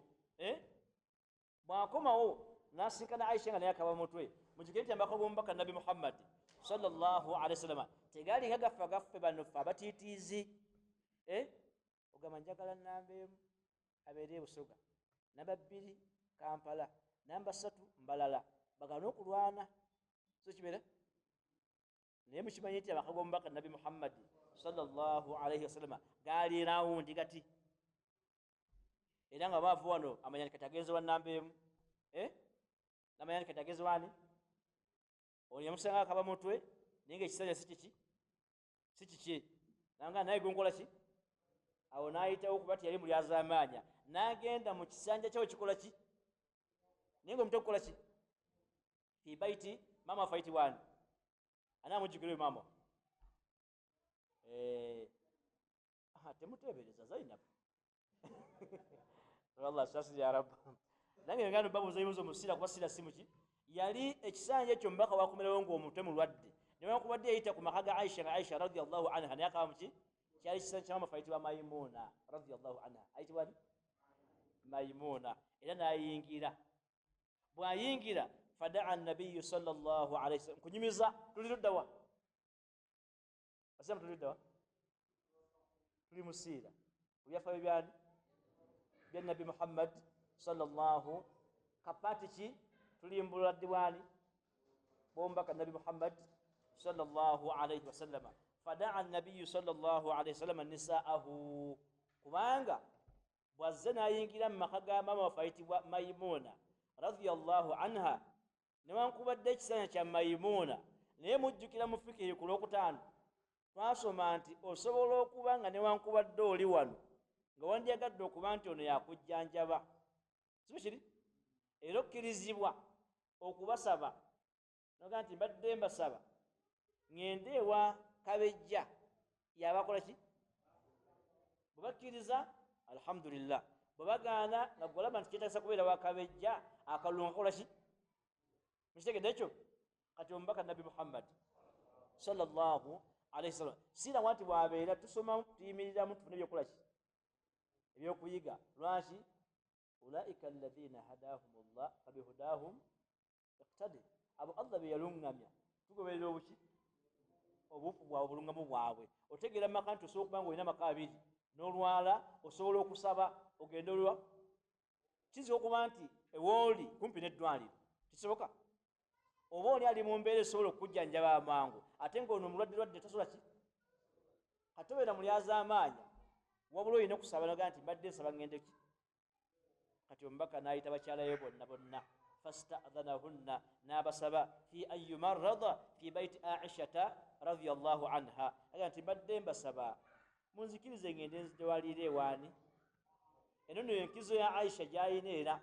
Bw'akomawo n'asinkana Aisha nga naye akaba mutwe, mujjukire nti amaka g'omubaka Nabbi Muhammad sallallahu alaihi wasallam tegaali nga gaffe gaffe bano ffe abatiitiizi. Ogamba njagala namba emu abeere Busoga, namba 2 Kampala, namba 3 Mbalala, bagana okulwana so kibeera. Naye mukimanyi nti amaka g'omubaka Nabbi Muhammad sallallahu alaihi wasallam gaali rawundi gati, era nga baavu wano amanya kati agenze wa namba emu, namanya kati agenze wani, ono yamusanga akaba mutwe naye nga ekisanja si kiki, si kiki, nanga naye gunkola ki. Awo n'ayitawo kuba teyali mulyazaamaanya, n'agenda mu kisanja kyawe kikola ki, naye nga omutwe gukola ki. Fi baiti maama waffe ayitibwa ani? Ani amujjukira oyo maama? Temuteebereza Zainab. Allah sasi ya Rabb. Nange ngano babuuza ebibuuzo mu ssira kuba ssira si muki. Yali ekisanja ekyo omubaka wakomerawo ng'omutwe mulwadde, newankubadde yayita ku maka ga Aisha nga Aisha radiyallahu anha naye akaba muki, kyali kisanja kya maama waffe ayitibwa Maimuna radiyallahu anha, ayitibwa ani? Maimuna. Era n'ayingira, bw'ayingira fadaa nabiyu sallallahu alaihi wasallam, nkunyumiza tuli luddawa? Basiramu tuli luddawa? Tuli mu siira ebyafaayo byani bya Nabbi Muhammad sallallahu kapati ki, tuli mu bulwadde bwani bw'omubaka Nabbi Muhammad sallallahu alaihi wasallama. Fadaa nabiyu sallallahu alaihi wasallama nisaahu, kubanga bw'azze n'ayingira mu maka ga maama waffe ayitibwa Maimuna radiyallahu anha, newankubadde ekisanja kya Maimuna, naye mujjukira mu fikihi ku Lwokutaano twasoma nti osobola okuba nga newankubadde oli wano nga wandyagadde okuba nti ono yakujjanjaba, si kiri? Era okkirizibwa okubasaba noga nti mbadde mbasaba Ŋŋende ewa Kabejja yabakola ki? Bwe bakkiriza alhamdulillah, bwe bagaana nga gwolaba nti kyetagisa kubeera wa Kabejja akalulu nga kakola ki? Mukitegedde ekyo? Kati omubaka Nabbi Muhammad sallallahu alaihi wasallam siirawa nti bwabeera tusoma tuyimiriramu tufune ebyokukola ki? Ebyokuyiga. Lwaki? Ulaika alladhina hadahum llah fabihudahum iqtadi, abo Allah be yaluŋŋamya tugoberera obuki? Obufu bwabwe, obulungamu bwabwe. Otegeera maka nti osobola okuba nga olina amaka abiri n'olwala, osobola okusaba ogende olwa kiyinza okuba nti ewooli kumpi n'eddwaliro kisoboka, oba oli ali mu mbeera esobola okukujjanjaba amangu, ate ng'ono omulwadde lwadde tasobola ki? Kati tobeera mulyazaamaanya, wabula olina okusaba nogaa nti mbadde nsaba ŋŋende ki? Kati omubaka n'ayita bakyalayo bonna bonna, fastadhanahunna, n'abasaba fi an yumarrada fi baiti Aishata radiallahu anha, aga nti mbadde mbasaba munzikirize ngende nzidewalire ewaani. Eno nno enkizo ya Aisha gy'ayina, era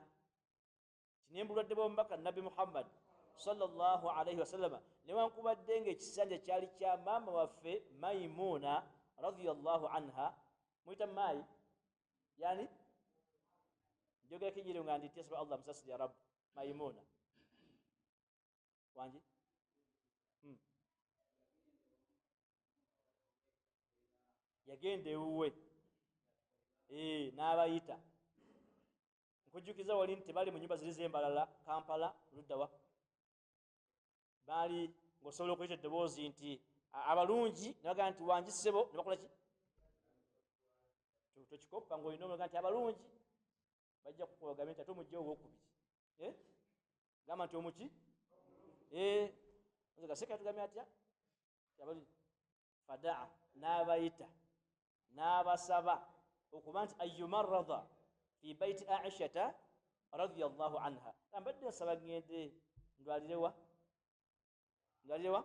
kinembulwadde bw'omubaka Nabbi Muhammad sallallahu alaihi wasallama, newankubadde ngaekisanja kyali kya maama waffe Maimuna radiallahu anha, muyita maayi yani njogerako ejiro nga nditya, saba Allah musasire ya Rabb. Maimuna wangi. Yagenda ewuwe n'abayita. Nkujjukiza wali nti tebali mu nyumba ziri z'embalala Kampala luddawa, baali ng'osobola okuyita eddoboozi nti abalungi, ne bagamba nti wangi ssebo, ne bakola ki? Tokikoppa ng'olina omulaga nti abalungi bajja kukubagambe nti ate omugyewo owokubiri, gamba nti omuki gaseka yatugambye atya? Fadaa, n'abayita n'abasaba okuba nti ayumarrada fi baiti Aishata radiallahu anha, mbadde nsaba ŋŋende ndwalirewa, ndwalirewa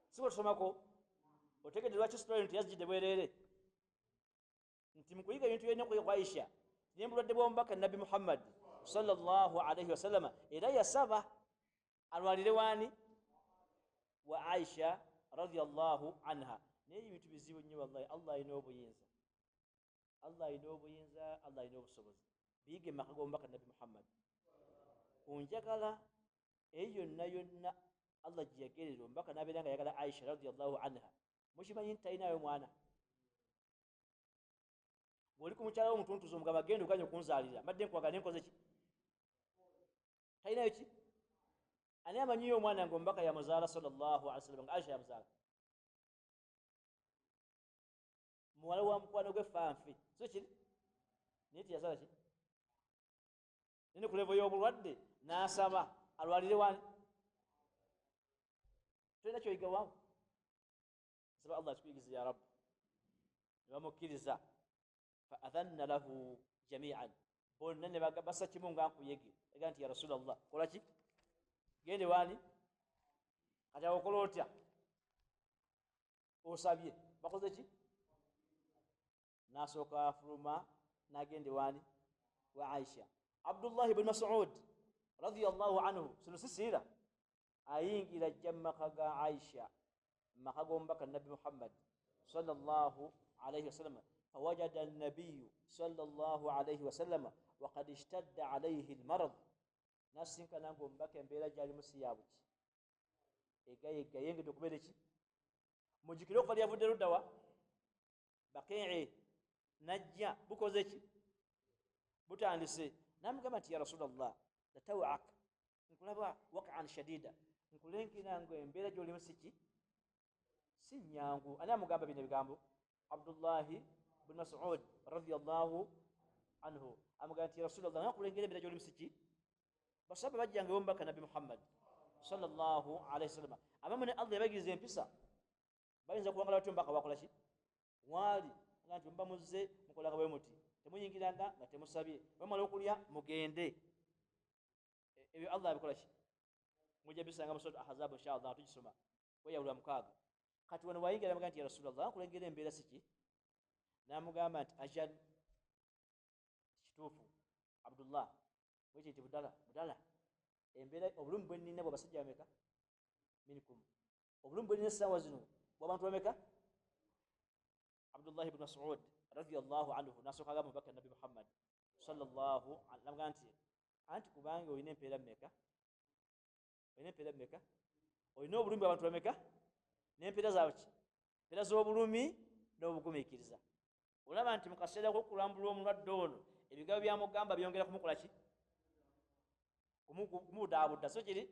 siba tusomako. Otegedde lwaki story nti yazijidde bwereere nti mukuyiga ebintu byolina okuyiga ku Aisha nembulwadde bw'omubaka Nabbi Muhammad sallallahu alaihi wasallama, era yasaba alwalire waani? Wa Aisha radiallahu anha. Naye ebintu bizibu nnyo wallahi. Allah alina obuyinza, Allah alina obuyinza, Allah alina obusobozi. Biyiga emaka g'omubaka Nabbi Muhammad ku njagala eyo yonna yonna Allah gye yagerera omubaka n'abeera nga ayagala Aisha radiallahu anha. Mukimanyi nti talinayo mwana? Bw'oli ku mukyala wo omutuntuzi omugamba genda oganye okunzaalira, mbadde nkwagala nenkoze ki? Talinayo ki? Ani amanyiyo omwana nga omubaka yamuzaala sallallahu alaihi wasallam, nga Aisha yamuzaala? Muwala wa mukwano gwe fanfe, so kiri naye teyazaala ki? Nene ku levo y'obulwadde n'asaba alwalire wani? Tolina kyoyiga waawo. Nsaba Allah akikuyigize ya Rabb. Ne bamukkiriza, fa adhanna lahu jamian, bonna ne bassa kimu nga nkuyege, ega nti ya Rasulallah, kola ki? Gende wani? Kati awo okola otya? Osabye, bakoze ki? N'asooka afuluma n'agenda ewani? Wa Aisha. Abdullahi bni Masud radiallahu anhu, sino sisiira, ayingira ajja mu maka ga Aisha, mu maka g'omubaka Nabbi Muhammad sallallahu alaihi wasallama, fawajada nabiyu sallallahu alaihi wasallama wakad ishtadda alaihi lmarad, nasinkana nga omubaka embeera gyalimu si yabuki, egayega yengedde okubeera eki. Mujjukire okuva lyavudde luddawa Bakii najja bukoze ki? Butandise. Namugamba nti ya Rasulallah, latawak, nkulaba wakaan shadida, nkulenkera nga embeera gyolimu siki si nyangu. Ani amugamba bino ebigambo? Abdullahi bni Masud radiallahu anhu amugamba nti ya Rasulallah, nkulengera embeera gyolimu siki. Basaba bajjanga ewomubaka Nabbi Muhammad sallallahu alaihi wasallama, abamu ne Allah yabagiriza empisa, bayinza kuwangala batyo omubaka wakola ki? Waali aga nti muba muzze mukolanga bwe muti, temuyingiranga nga temusabye, bamala okulya mugende. Ebyo Allah abikola ki? Mujja bisanga mu Surat Ahzab inshallah, tugisoma weyawulwa mukaaga. Kati wano wayingira namugamba nti ya Rasulallah, nkulengera embeera siki. Namugamba nti ajal, kituufu Abdullah, wekyo nti budala budala, embeera obulumi bwe nnina bwe basajja bameka minkum. Obulumi bwelina essaawa zino bw'abantu bameka? Abdullahi ibn Mas'ud radiyallahu anhu nasooka agamba omubaka Nabbi Muhammad sallallahu alaihi wasallam nti anti kubanga olina empeera mmeka? Olina empeera mmeka? Olina obulumi bw'abantu bameka? N'empeera zaabwe ki? Empeera z'obulumi n'obugumiikiriza. Olaba nti mu kaseera k'okulambula omulwadde ono ebigambo byamugamba byongera kumukola ki? Kumubudaabuda. So kiri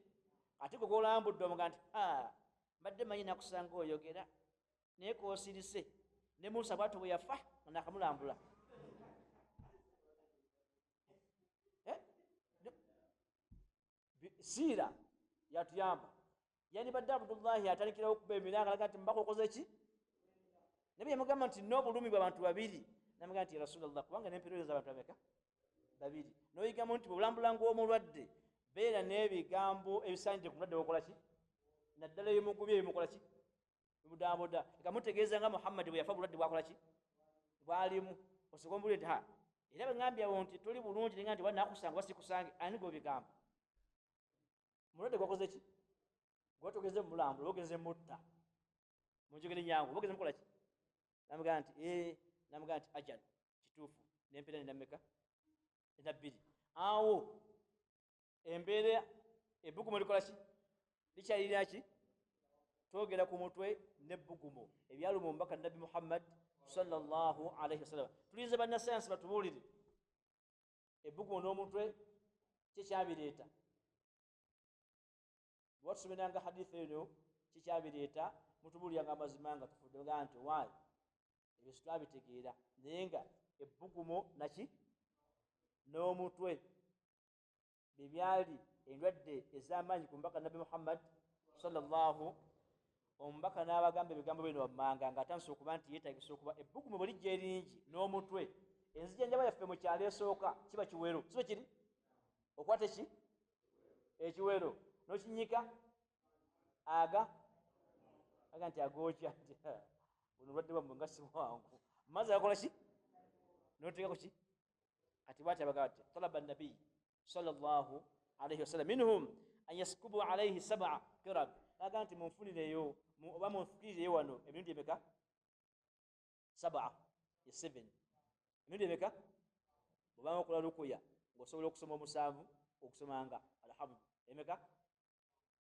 ate gwe gw'olambudde omuga nti mbadde manyi nakusanga oyogera naye koosirise ne Musa bw'atyo bwe yafa nga naakamulambula. Siira yatuyamba. Yandibadde Abdullahi atandikirawo okuba emiranga alaga nti mubaka okoze ki? Naye yamugamba nti n'obulumi bw'abantu babiri. Namugamba nti ya Rasulallah, kubanga n'empeereza z'abantu bameka? Babiri. N'oyigamu nti bw'olambula ng'omulwadde beera n'ebigambo ebisaanidde ku mulwadde w'okola ki? Naddala ebimugubye ebimukola ki? Bimudaabuda. Leka mutegeeza nga Muhammad bwe yafa obulwadde bwakola ki? Bwalimu. Osooka omubulire nti era bwe ŋŋambye awo nti toli bulungi naye nga nti wanaakusanga oba sikusange, ani gw'obigamba? Mulwadde gwakoze ki? Gwatogeze mulambula, ogenze mutta. Mu njogera ennyangu, oba ogenze mukola ki? Namugamba nti namugamba nti ajal, kituufu, n'empeera nina mmeka? Nina bbiri. Awo embeera ebbugumu likola ki? Likyalirira ki? Twogera ku mutwe n'ebbugumu ebyaluma omubaka Nabbi Muhammad sallallahu alaihi wasallam. Tulinze bannasayansi batubuulire ebbugumu n'omutwe kikyabireeta. Bwatusomeranga hadith eno kikyabireeta, mutubuuliranga amazima nga tufudde nga nti waayi ebyo situabitegeera, naye nga ebbugumu naki n'omutwe bye byali endwadde ez'amaanyi ku mubaka Nabbi Muhammad sallallahu. Omubaka n'abagamba ebigambo bino wammanga ng'atandise okuba nti yeetagisa okuba ebbugumu bwe lijja eringi n'omutwe. Enzijanjaba yaffe mu kyalo esooka kiba kiwero, si bwe kiri? Okwata ki? Ekiwero n'okinnyika aga nti agookya nti buno obulwadde bwammwe nga si bwangu. Mazzi agakola ki? N'oteekako ki? Kati bw'ati abagamba nti talaba nabiyi sallallahu alaihi wasallam minhum an yaskubu alaihi sab'a qirab. Naga nti munfunireyo oba munfukirireyo wano emirundi emeka? 7 ye 7. Emirundi emeka? Bw'obanga okola lukuya ng'osobola okusoma omusanvu okusomanga alhamdu emeka?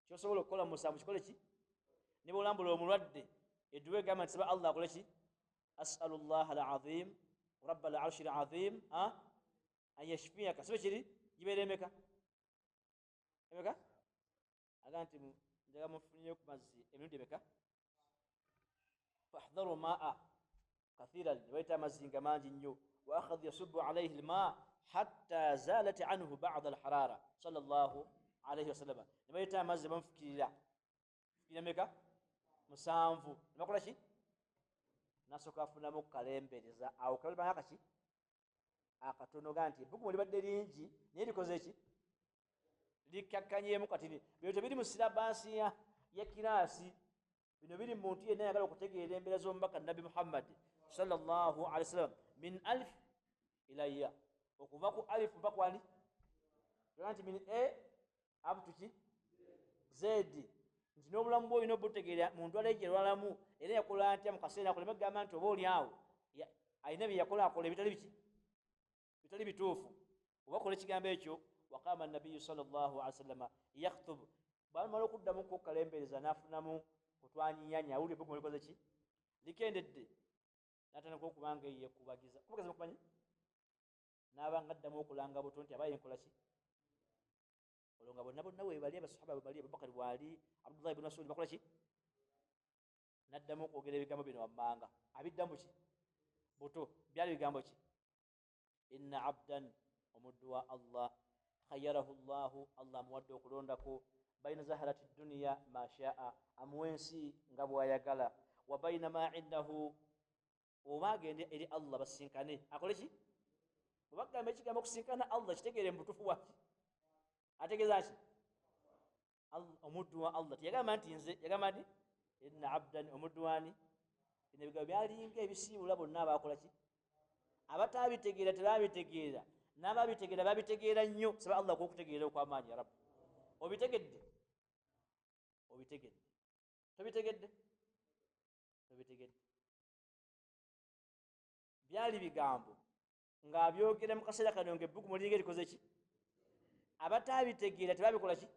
Ky'osobola okukola mu musanvu kikole ki? Ne bw'olambula omulwadde edduwa egamba nti saba Allah akole ki? As'alullah al-azim rabbal arshil azim an yashfiyaka. Sibe kiri? Gibeera emeka? Emeka? Aga nti njagala munfunireyo ku mazzi emirundi emeka? Fahdharu maa kathiran, ne bayita amazzi nga mangi nnyo. Wa akhadha yasubbu alayhi almaa hatta zalat anhu ba'd alharara sallallahu alayhi wasallam. Ne bayita amazzi bamufukirira fukirira meka? 7. Ne bakola ki? Nasooka afunamu kalembereza awo kalibanga kaki akatono ga nti ebbugumu libadde lingi naye likoze ki? Likakkanyeemu. Kati bino tebiri mu sirabaasi ya kiraasi, bino biri mu muntu yenna ayagala okutegeera embeera z'omubaka Nabbi Muhammad sallallahu alaihi wasallam min alif ila ya, okuva ku alif mpaka kwani nti min a up to ki z, nti n'obulamu bwe olina obutegeera mu ndwala gye lwalamu era yakola atya mu kaseera ako. Lemegamba nti oba oli awo alina bye yakola akola ebitali biki? Bitali bituufu. Oba kola ekigambo ekyo. Waqama nabiyu sallallahu alaihi wasallam yakhtub, bwamala okuddamu kukalembereza n'afunamu kutwanyinyanya awulira ebbugumu likoze ki? Likendedde. N'atandika okuba nga yeekubagiza. Kubagiza mukumanyi? N'aba nga addamu okulanga buto nti aba yenkola ki? Olwo nga bonna bonna weebali abasahaba bwe bali, Abubakari bw'ali, Abdullahi ibn Mas'ud bakola ki? N'addamu okwogera ebigambo bino wammanga. Abiddamu ki? Buto. Byali bigambo ki? Inna abdan, omuddu wa Allah, khayyarahu Allahu, Allah amuwadde okulondako baina zaharati dunya ma shaa, amuwa ensi nga bw'ayagala, wa baina ma indahu, oba agende eri Allah basinkane akole ki? Bwe bagamba ekigambo okusinkana Allah kitegeere mu butuufu bwaki? Ategeeza ki? Omuddu wa Allah. Teyagamba nti nze, yagamba nti inna abdan, omuddu wani. Bino ebigambo byalinga ebisiibula bonna abaakola ki? Abataabitegeera tebabitegeera, n'ababitegeera babitegeera nnyo. Saba Allah okutegeera okw'amaanyi ya Rabbi. Obitegedde? Obitegedde. Tobitegedde? Tobitegedde. Byali bigambo ng'abyogera mu kaseera kano ng'ebbugumu liringa erikoze ki? Abataabitegeera tebabikola ki?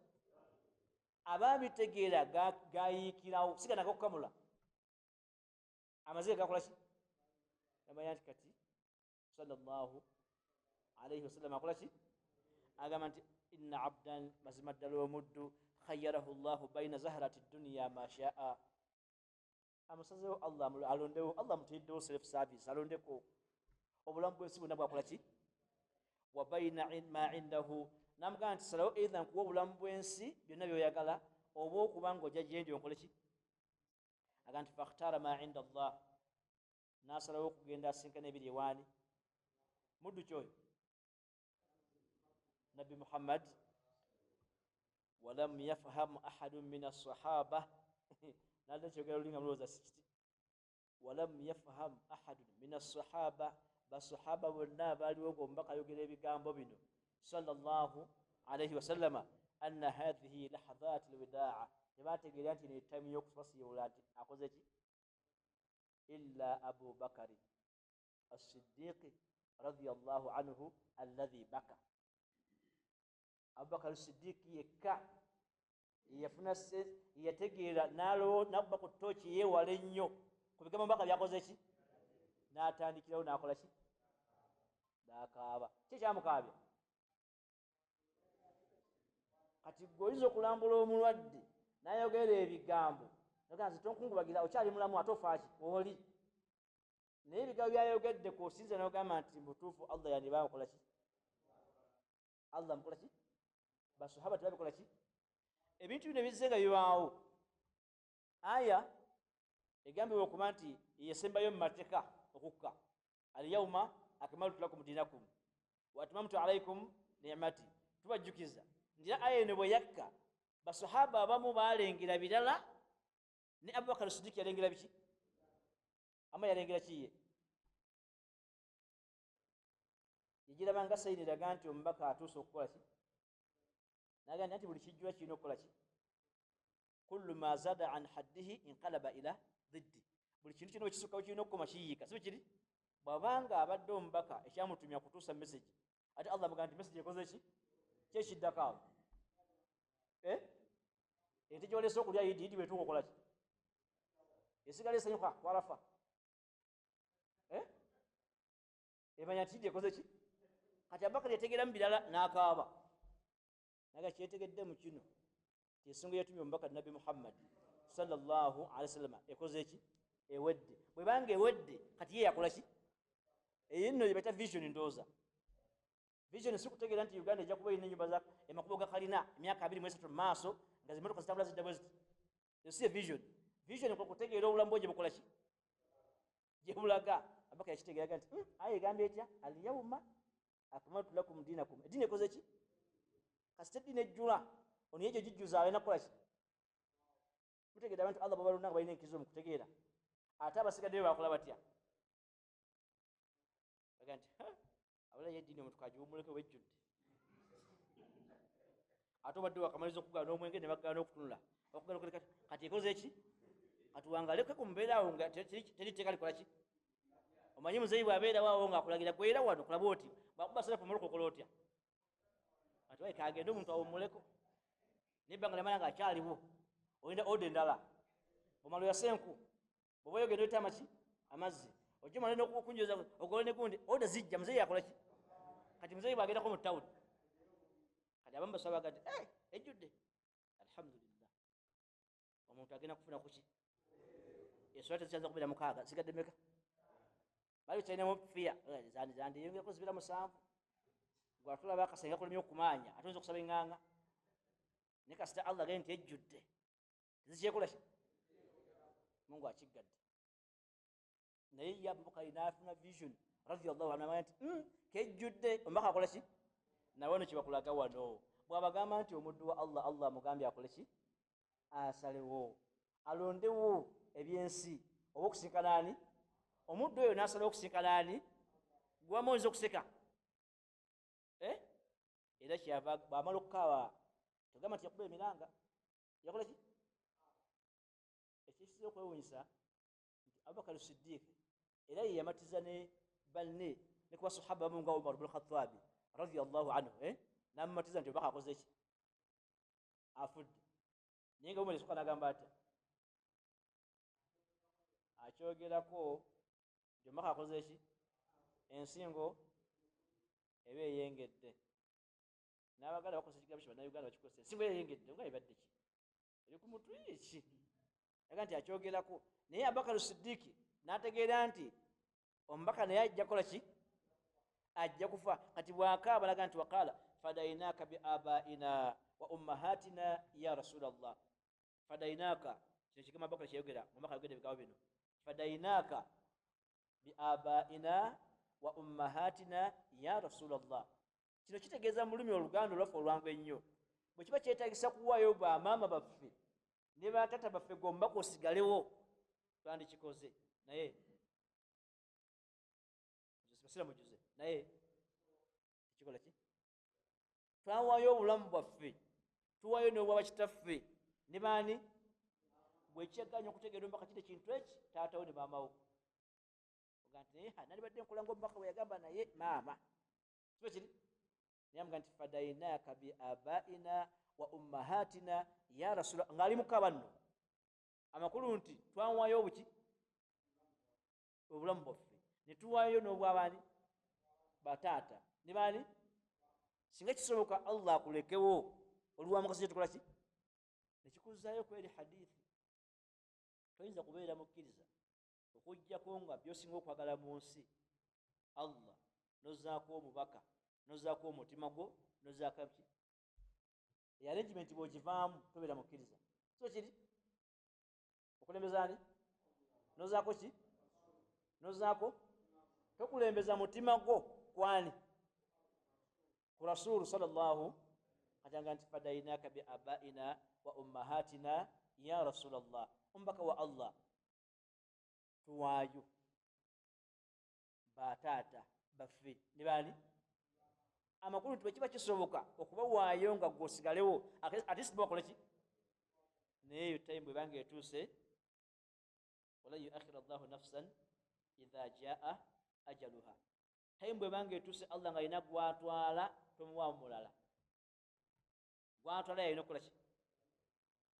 Abaabitegeera gayiikirawo, si gano ag'okukamula. Amaziga gakola ki? Gamanya nti kati sallallahu alaihi wasallam akola ki? Agamba nti inna abdan, mazima ddala omuddu, khayyarahu llahu baina zaharati dunya ma shaa. Amusazeewo Allah, alondewo, Allah amutiddewo self service, alondeko obulamu bw'ensi bwonna bwakola ki? Wa baina ma indahu, namugamba nti salawo either nkuwa obulamu bw'ensi byonna by'oyagala oba okuba ng'ojja gyendi onkole ki? Agamba nti fakhtara ma inda Allah, n'asalawo okugenda asinkana ebiri ewaani. Muddu ki oyo? Nabbi Muhammad. Walam yafhamu ahadun min assahaba, nadde kyogera lulinga mulowooza si kiti. Walam yafhamu ahadun min assahaba, basahaba bonna baaliwo ng'omubaka ayogera ebigambo bino sallallahu alaihi wasallama, anna hathihi lahadhat alwidaa, tebategeera nti ne time y'okubasiibula nti akoze ki? Illa Abu Bakari as-Siddiqi radiyallahu anhu alladhi baka. Abubakari Siddiqi yekka yafuna yategeera n'akuba ku ttooki yeewala ennyo ku bigambo omubaka byakoze ki? N'atandikirawo n'akola ki? N'akaaba. Ki ekyamukaabya? Kati gwe oyinza okulambula omulwadde n'ayogera ebigambo nogamba nti tonkungubagira, okyali mulamu ate ofa ki? Oli. Naye ebigambo by'ayogedde kw'osinza n'ogamba nti mutuufu Allah yandiba amukola ki? Allah amukola ki? Basahaba tebabikola ki? Ebintu bino bizze nga bibaawo. Aya egambibwa okuba nti yesembayo mu mateeka okukka, alyawma akmaltu lakum dinakum wa atmamtu alaykum ni'mati. Tubajjukiza nti aya eno bwe yakka basahaba abamu baalengera birala, ne Abubakar Siddiq yalengera biki? Ama yalengera kiye? Yagiraba nga sayini eraga nti omubaka atuuse okukola ki? N'agamba nti buli kijjula kirina okukola ki? Kullu ma zada an haddihi inqalaba ila diddi. Buli kintu kyonna ekisukkawo kirina okukoma kiyiika, si bwe kiri? Bw'abanga abadde omubaka ekyamutumya kutuusa message, ate Allah amugamba nti message ekoze ki? Ki ekiddako awo? Ente gy'olese okulya yidi, yidi bw'etuuka okola ki? Esigala esanyuka kwalafa. Emanya nti yidi ekoze ki? Kati Abubakar yategeeramu birala n'akaaba. Naga kyetegedde mu kino nti ensonga eyatumye omubaka Nabbi Muhammad sallallahu alaihi wasallam ekoze ki? Ewedde. Bw'ebanga ewedde kati ye yakola ki? Eyo nno gye bayita vision ndowooza. Vision si kutegeera nti Uganda ejja kuba erina ennyumba za emakubo ga kalina emyaka 23 mu maaso nga zimmotoka zitambula zidda bwe ziti. Eyo si ye vision. Vision kwe kutegeera obulamu bwo gye bukola ki? Gye bulaga. Abubakar yakitegeeraga nti aya egambye etya? Alyawma akmaltu lakum dinakum. Eddiini ekoze ki? Kasita eddiini ejjula, ono ye gye gijjuza alina kukola ki? Mutegeera abantu Allah bw'abalonda nga balina enkizo mu kutegeera. Ate abasigaddeyo bakola batya? Baga nti abala ye eddiini omuntu kagiwummuleko wejjudde. Ate obadde wakamaliza okugaana omwenge ne bagaana okutunula. Okugaana okutunula kati ekoze ki? Kati wangaleke ku mbeera awo nga teri tteeka likola ki? Omanyi muzeeyi bw'abeerawo awo ng'akulagira gwera wano kulaba oti bw'akuba serafu omuloko okola otya? Kati wayi kagende omuntu awummuleko. Naye ebbanga lyamala ng'akyaliwo oyinda oda endala. Bw'omala oyase enku, bw'oba oyogenda oyita amaki? Amazzi. Ojja omale n'okunjoza ogole ne gundi, oda zijja muzeeyi akola ki? Kati muzeeyi bw'agendako mu tawuni. Kati abamu basaba baga nti, ejjudde. Alhamdulillah. Omuntu agenda kufuna ku ki? Eswala tezikyaza kubeera 6, zisigadde mmeka? Bali kyalinamu fiya, zandiyongerako zibeera 7. Gwe atulaba akasenge kakulemye okumaanya, ate oyinza okusaba eŋŋaŋa. Naye kasita Allah agambye nti ejjudde, tezikyekola ki? Mungu akiggadde. Naye ye Abubakari n'afuna vision radiyallahu anhu, amanya nti kejjudde, omubaka akola ki? Nawe wano kye bakulaga wano. Bw'abagamba nti omuddu wa Allah, Allah amugambye akole ki? Asalewo, alondewo ebyensi oba okusinkana ani? Omuddu oyo n'asalawo okusinkana ani? Gwe wamma oyinza okuseka. Era kyeyava bw'amala okukaaba, togamba nti yakuba emiranga. Yakola ki? Ekisinga okwewuunyisa nti Abubakar Siddiq era ye yamatiza ne banne ne ku basahaba bamu nga Umar bnu Khatabi radiallahu anhu, namumatiza nti obaka akoze ki, afudde. Naye nga Umar yasooka n'agamba atya, akyogerako nti omubaka akoze ki, ensingo eba eyengedde. N'abaganda bakozesa ekigambo kye, Bannayuganda bakikozesa, ensingo eyengedde nga ebadde ki, eri ku mutwe ki, aga nti akyogerako. Naye Abubakar Siddiiki n'ategeera nti omubaka naye ajja kukola ki, ajja kufa. Kati bwakaaba alaga nti waqala fadainaka bi abaina wa ummahatina ya rasulallah. Fadainaka, kino kigambo Abubakar kyeyogera, omubaka ayogedde ebigambo bino, fadainaka bi abaina wa ummahatina ya rasulallah. Kino kitegeeza mu lulimi oluganda olwaffe olwangu ennyo, bwe kiba kyetagisa kuwaayo bamaama baffe ne batata baffe gomba osigalewo, twandikikoze. Naye basira mujuze, naye ekikola ki, twawaayo obulamu bwaffe, tuwaayo n'obwa bakitaffe ne baani. Bwekyaganya okutegeera omubaka kino ekintu eki, taatawo ne maamawo oga nti naye nalibadde nkola nga omubaka bwe yagamba, naye maama kiba kiri. Naye amuga nti fadainaka bi abaina wa ummahatina ya rasula, ng'ali mukaba nno. Amakulu nti twawaayo obuki, obulamu bwaffe, ne tuwaayo n'obwabaani, bataata ne baani. Singa kisoboka Allah akulekewo olwamukasa kyetukola ki, nekikuzaayo kweri hadithi. Toyinza kubeera mukkiriza okuggyako nga byosinga okwagala mu nsi Allah, nozaako omubaka, nozaako omutima gwo, nozaako ki, arrangement bw'ogivaamu tobeera mukkiriza. So kiri okulembeza ani, nozaako ki, nozaako tokulembeza mutima gwo kwani, ku rasulu sallallahu. Katanga nti fadainaka bi abaina wa ummahatina ya rasulallah, omubaka wa Allah, tuwaayo bataata baffe ne baani. Amakulu nti bwekiba kisoboka okubawaayo nga gweosigalewo, at least bakole ki. Naye eyo time bwebanga etuuse, walan yuakhira llahu nafsan idha jaa ajaluha. Time bwebanga etuuse, Allah nga alina gwatwala, tomuwaamu mulala, gwatwala yalina okukola ki,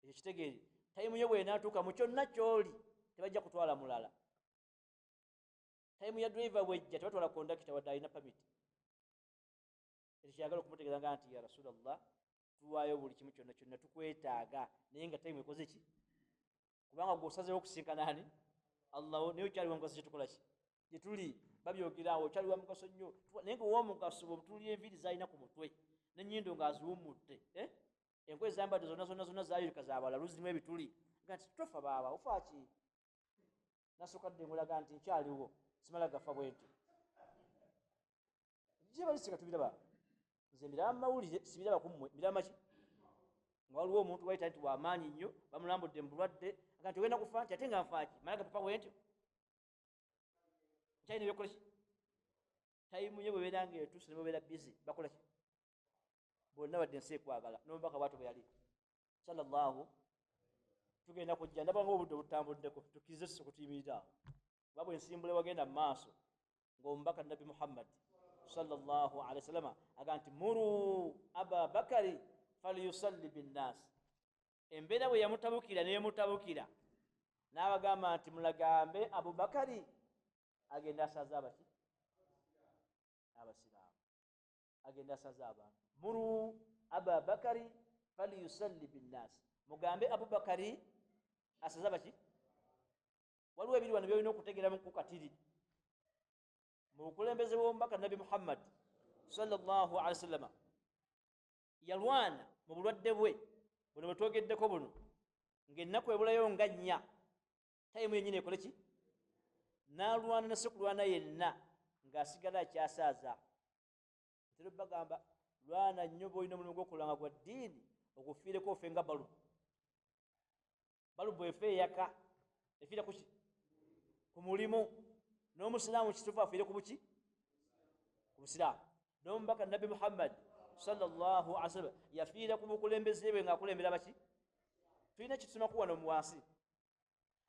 ekyo kitegeere. Time yo bwenaatuuka mu kyonna kyoli, tebajja kutwala mulala. Time ya driver bwejja, tebatwala kondakita wadde alina permit. Ekyo kyagala okumutegeeza nga nti ya rasulallah, tuwaayo buli kimu kyonna kyonna, tukwetaaga, naye nga time ekoze ki, kubanga gweosazeewo okusinkana ani, Allah, naye okyali wa mugaso. Kyetukola ki, gyetuli babyogerawo, okyali wa mugaso nnyo, naye nga owomugaso bwemutulira enviiri zalina ku mutwe n'ennyindo ng'aziwummudde, engoye zambadde zonna zonna zonna zayulika zabalalu, zirimu ebituli, nga nti tofa baaba, ofaaki? Nasooka dde ngulaga nti nkyaliwo, simala gafa bwe ntyo. Gyebalisiga tubiraba, nze mbiraba mu mawulire, sibiraba ku mmwe, mbiraba maki nga waliwo omuntu wayita nti wamaanyi nnyo, bamulambudde mu bulwadde, aga nti ogenda kufa, nti ate nga nfaaki, mala gapapa bwe ntyo, nkyalina ebyokukola ki. Time ye bwebeera nga etuuse, ne bwebeera busy, bakola ki bonna, badde ensi ekwagala n'omubaka bwatyo bwe yali sallallahu. Tugenda kujja ndaba nga obudde obutambuddeko, tukkirize tusoke tuyimirire awo, kuba bwe nsimbula wagenda mu maaso ng'omubaka Nabbi Muhammad sallallahu alaihi wasallama aga nti muru aba Bakari falyusalli binnaasi. Embeera bwe yamutabukira neemutabukira, n'abagamba nti mulagambe Abubakari agenda asaze abaki, abasiraamu, agenda asaze abantu. Muru aba Bakari falyusalli binnaasi, mugambe Abubakari asaze abaki. Waliwo ebiri wano byolina okutegeeramu ku katiri mu bukulembeze bw'omubaka Nabi Muhammad sallallahu alaihi wasallama. Yalwana mu bulwadde bwe buno bwe twogeddeko buno, ng'ennaku ebulayo nga 4, time yennyini ekole ki, n'alwana ne sekulwana yenna ng'asigala akyasaaza. Ntera bagamba, lwana nnyo bw'olina omulimu gw'okulanga gwa ddiini, ogufiireko, ofe nga balubu. Balubu efe eyaka, efiira kuki? Ku mulimu. N'omusiraamu kituufu afiire ku buki? Ku busiraamu. N'omubaka Nabbi Muhammad sallallahu alaihi wasallam yafiira ku bukulembeze bwe ng'akulembera baki. Tulina kitusomaku wano mu wansi.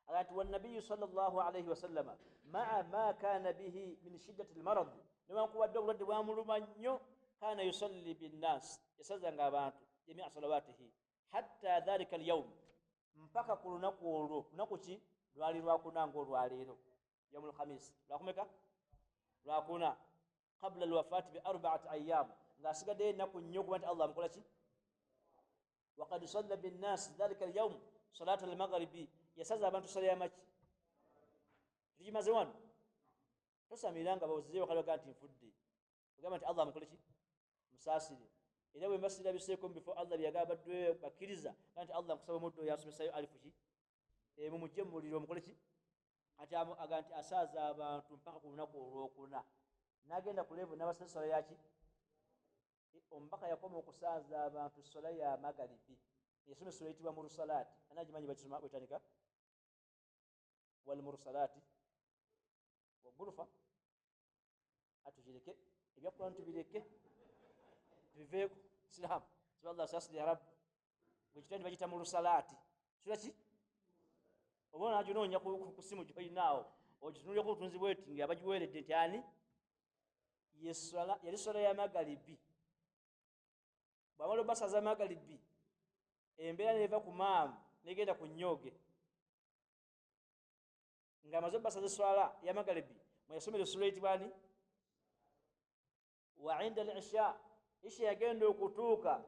Agati wannabiyu sallallahu alaihi wasallama maa ma kana bihi min shiddati lmarad, newankubadde obulwadde bwamuluma nnyo, kana yusalli binnas, yasazanga abantu jamia salawatihi hatta dhalika alyaum, mpaka ku lunaku olwo. Lunaku ki? Lwali lwakuna ngaolwaleero, yaumu lkhamis, lwakumeka? Lwakuna. Qabla alwafati bi 4 ayam, ng'asigaddeyo ennaku nnyo okuba nti Allah amukola ki. Wakad salla binnas dhalika alyaum salata almaghribi, yasaza abantu sala yamaki. Tukimaze wano, tosamira nga bawozeyo bakalaga nti nfudde, ogamba nti Allah amukole ki, musaasire. Era bwe mbasira biseeko mu bifo Allah byeyagamba baddwe bakkiriza nti Allah nkusaba omuddo oyo asomesayo alifu ki emu mujje mu muliro omukole ki. Kati aga nti asaaza abantu mpaka ku lunaku olwokuna, n'agenda ku levu n'abasaba sala yaki. Omubaka yakoma okusaaza abantu sala ya magaribi, yasoma essula eyitibwa murusalaati. Anagimanyi bakisoma wetandika walmurusalaati wagurufa. Atugireke ebyakulanu tubireke tubiveeko. Siraamu siba Allah saasire ya rabbi, bwekitandi bagiyita murusalaati. Sula ki oba onaginoonya ku simu gy'olinaawo ogitunulyeko obutunzi bweti nga bagiweeredde nti ani yali sola ya magaribi. Bwamala obasaza magaribi, embeera neva ku maamu negenda ku nnyoge, ng'amaze obasaza eswala ya magaribi mweyasomera essula eyitibwa ani wa inda al isha. Isha yagenda okutuuka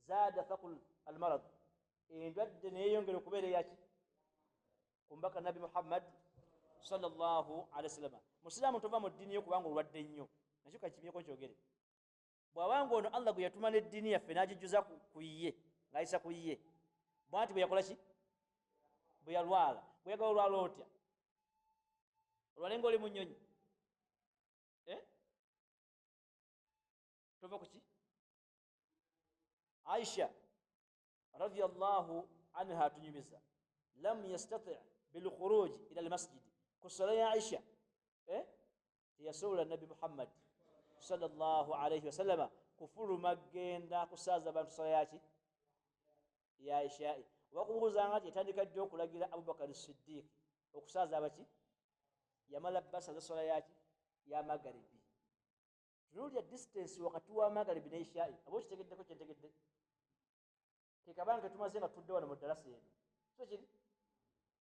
zaada thaqul almarad, endwadde neyeyongera okubeera eyaki ku mbaka Nabbi Muhammad sallallahu alaihi wasallam. Musiraamu tova mu ddiini yo kubanga olwadde nnyo, nakyo kakimyeko nkyogere. Bw'abanga ono Allah gwe yatuma n'eddiini yaffe n'agijjuza ku ye, ng'ayisa ku ye, bw'anti bwe yakola ki, bwe yalwala. Bweyagala olwala otya? Olwale ng'oli mu nnyonyi, tova ku ki? Aisha radiyallahu anha tunyumiza lam yastati bilkhuruj ila almasjidi, ku sala ya Aisha teyasobola Nabbi Muhammad sallallahu alaihi wasallama kufuluma genda kusaaza abantu sala yaki ya Aisha. Wakubuuzanga nti yatandika ddi okulagira Abubakar Siddiq okusaaza abaki? Yamala basaza sala yaki ya magaribi. Tunuulira distance wakati wa magaribi ne Isha, aba okitegeddeko kyentegedde kekabanga tumaze nga tudde wano mu ddalasa eno, so kiri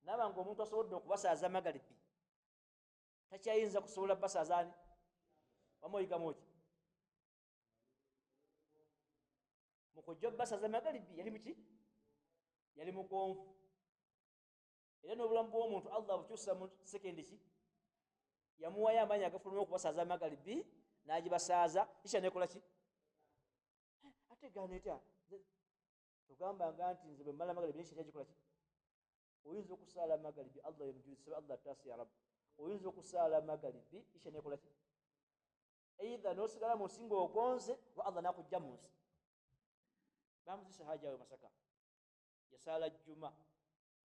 naaba nga omuntu asobodde okubasaaza magaribi takyayinza kusobola basaaza ani? Wamuyigamu ki mu kujja basaza magaribi? Yali muki? Yali mugonvu. Era n'obulamu bw'omuntu Allah bukyusa mu sekendi ki, yamuwayo amaanyi agafuluma okubasaaza magaribi n'agibasaaza Isha nekola ki? Ate gaana etya? Tugambanga nti nze bwe mmala magaribi n'Isha kyagikola ki? Oyinza okusaala magaribi, Allah yemujulizi, saba Allah taasi ya rabbi, oyinza okusaala magaribi Isha nekola ki? Eitha n'osigala mu nsi ng'ogonze oba Allah n'akujja mu nsi. Bamuzisa haja we Masaka, yasaala Juma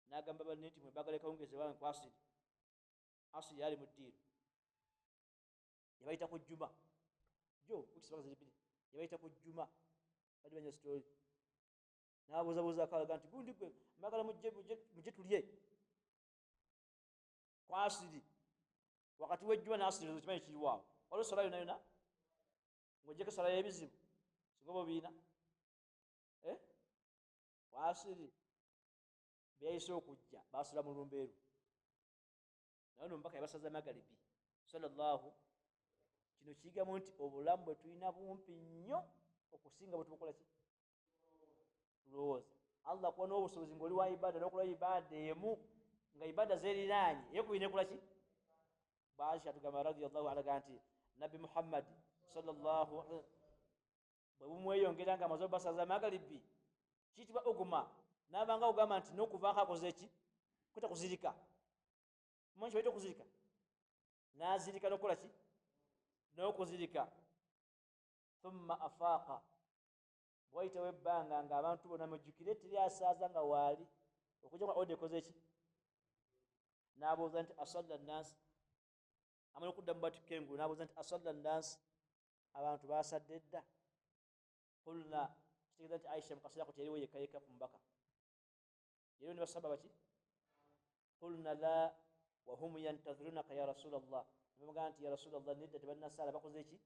n'agamba banne nti mwebagala kawungezi wange ku asiri. Asiri yali mu ddiiro, yabayita ku Juma jo wikisabaka ziri bbiri, yabayita ku Juma bali banya story, n'abuuzabuuza akalaga nti gundi gwe mbagala mujje tulye ku asiri. Wakati w'ejjuma n'asiri okimanyi kiriwaawo, waliwo sola yonna yonna ng'oggyeko sola y'ebizibu singa oba obiina wasiri beyayise okujja basula mu lumbeeru. Naye ono omubaka yabasaza magaribi sallallahu. Kino kiyigamu nti obulamu bwe tulina bumpi nnyo okusinga bwe tubukola ki tulowooza. Allah kuwa n'obusobozi ng'oli wa ibada n'okola ibada emu nga ibada zeeriraanye eyokubiri nekola ki. Aisha tugamba radiyallahu anha nti Nabbi Muhammad sallallahu bwe bumweyongera nga amaze obasaza magaribi kiyitibwa oguma, n'abanga ogamba nti n'okuvaako akoze ki kweta kuzirika. Mumanyi kye bayita okuzirika? N'azirika n'okukola ki n'okuzirika. Thumma afaaqa, bwayitawo ebbanga ng'abantu bonna mujjukire teri asaaza nga waali okujja nga ode ekoze ki, n'abuuza nti asalla nnansi. Amala okuddamu batikka engulu n'abuuza nti asalla nnansi, abantu baasadde dda? Qulna, kitegeeza nti Aisha mu kaseera ako teyaliwo yekka yekka ku mubaka, yaliwo ne basaba baki Qulna la wahum yantadhirunaka ya rasula llah. Nebamugamba nti ya rasula llah, nedda, tebannasaala, bakoze ki?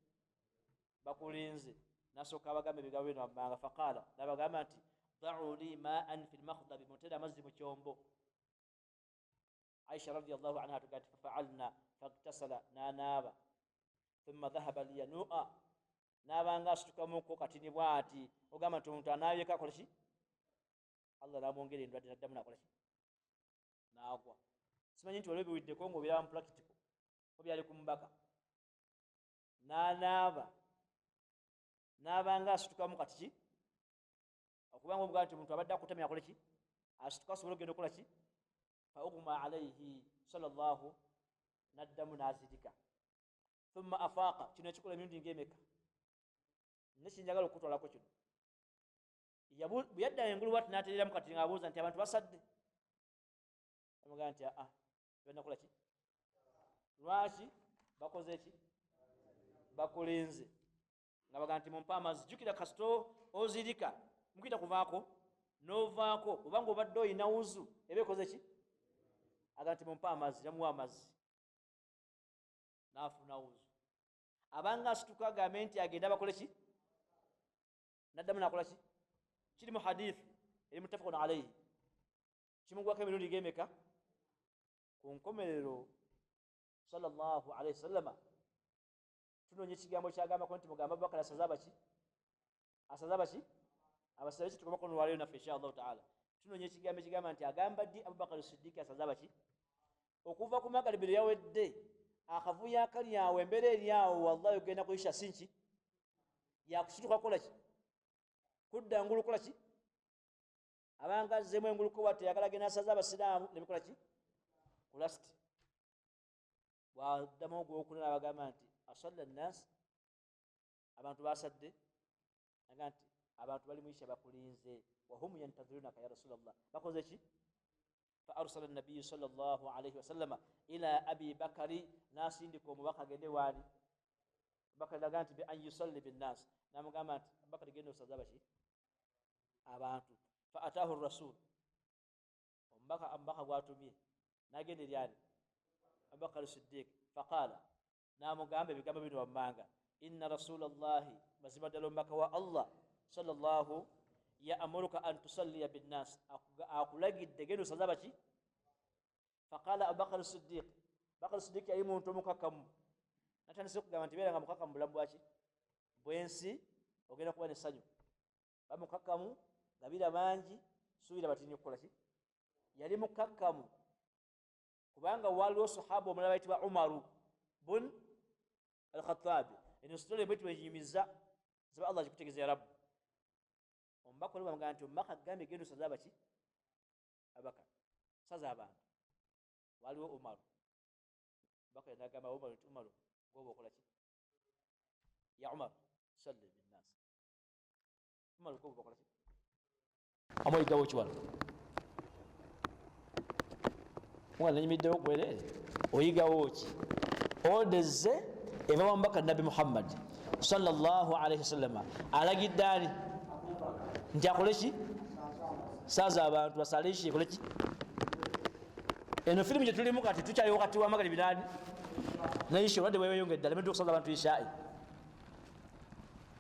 Bakulinze. Nasooka abagamba ebigambo bino wammanga. Faqaala, nabagamba nti dau li maan fi lmakhdabi, mutere amazzi mu kyombo. Aisha radiallahu anha atugaa nti fafaalna, fagtasala, nanaaba, thumma dhahaba liyanua, nabanga asitukamuko katini bwati, ogamba nti omuntu anabyeko akola ki? Allah namwongera endwadde, naddamu nakola ki? Nagwa. Simanyi nti waliwo biwiddeko nga obiraba mu practical obyali ku mubaka. Nanaaba, nabanga asitukamu kati ki, okubanga omugaa nti omuntu abadde akutamya akole ki? Asituka asobole okugenda okukola ki? Fa ugma alaihi salllahu, naddamu nazirika. Thumma afaaqa. Kino ekikola emirundi ngaemeka? Nekinjagala okutwalako kino, bwe yadda engulu bwati natereramu kati nga abuuza nti abantu basadde? Amugaa nti aa, banakola ki? Lwaki bakoze ki? Bakulinze. Nga baga nti mumpe amazzi. Jjukira, kasito ozirika mukiyita kuvaako novaako, obanga obadde oyina wuzu eba ekoze ki? Aga nti mumpe amazzi, namuwa amazzi nafuna wuzu. Abanga asituka agambe nti agenda bakole ki? Naddamu nakola ki? Kiri mu hadithi eri muttafaqun alaihi. Kimugwako emirundi gemeka? Ku nkomerero sallallahu alaihi wasallama tunoonya ekigambo kyagambako nti mugamba Abubakar asaze abaki, asaze abaki, abasabe ki? Tukomako nolwaleero naffe insha allahu taala. Tunoonya ekigambo ekigamba nti agamba ddi Abubakar Siddiiki asaze abaki? Okuva ku magalibiro yawedde akavuyo akali awo, embeera eri awo, wallahi ogenda kuyisha sinki yakusituka kukola ki? Kudda ngulu kukola ki? Abanga azzemu enguluko bwati, yagala genda asaze abasiraamu nebikola ki? Kulasiti bwaddamu ogwokuna nabagamba nti asalla nnas, abantu basadde? Aga nti abantu bali muisha bakulinze. Wahum yantadhirunaka ya rasulllah. Bakoze ki? Fa arsala nabiyu sal llah alaihi wasallama ila abi bakari, nasindika omubaka agende waali Abubakari, naga nti bi an yusalli binnas, namugamba nti Abubakari, genda osaze abaki? Abantu. Fa atahu rasul, omubaka gwatumye nagenda eryani Abubakari Siddiq. Faqala, namugamba ebigambo bino wammanga: inna rasula llahi, mazima ddala omubaka wa Allah sallallahu yaamuruka an tusalliya binnas, akulagidde genda osaze abaki? Faqala Abubakari Siddiq. Bakari Siddiq yali muntu omukakamu. Natandise okugamba nti beera nga mukakamu bulamu bwaki bwensi, ogenda kuba nessanyu. Bamukakamu, gabira bangi, suubira batini okukola ki? Yali mukakamu kubanga waliwo sahaba omulala bayitibwa Umaru bun Alkhatabi. Eno sitole bweti bwenyumiza, nsaba Allah kikutegeeza ya rabbu. Omubaka oli bamugamba nti omubaka agambye genda osaze abaki? Abaka saza abantu. Waliwo Umaru, bakari nagamba Umaru nti Umaru, goba okola ki? Ya Umar, salli binnas. Umaru, goba okola ki? Amoyigawo kiwano mwana nanyimiddewo gwerere, oyigawo ki? Odezze eva wamubaka Nabbi Muhammad sallallahu alaihi wasallama, alagidde ani nti akole ki? Saaza abantu basale ki? Ekole ki? Eno firimu gyetulimu kati, tukyali wakati wamagali binani naisha, olwadde bweweyongedde alemeddwa okusaza abantu ishai.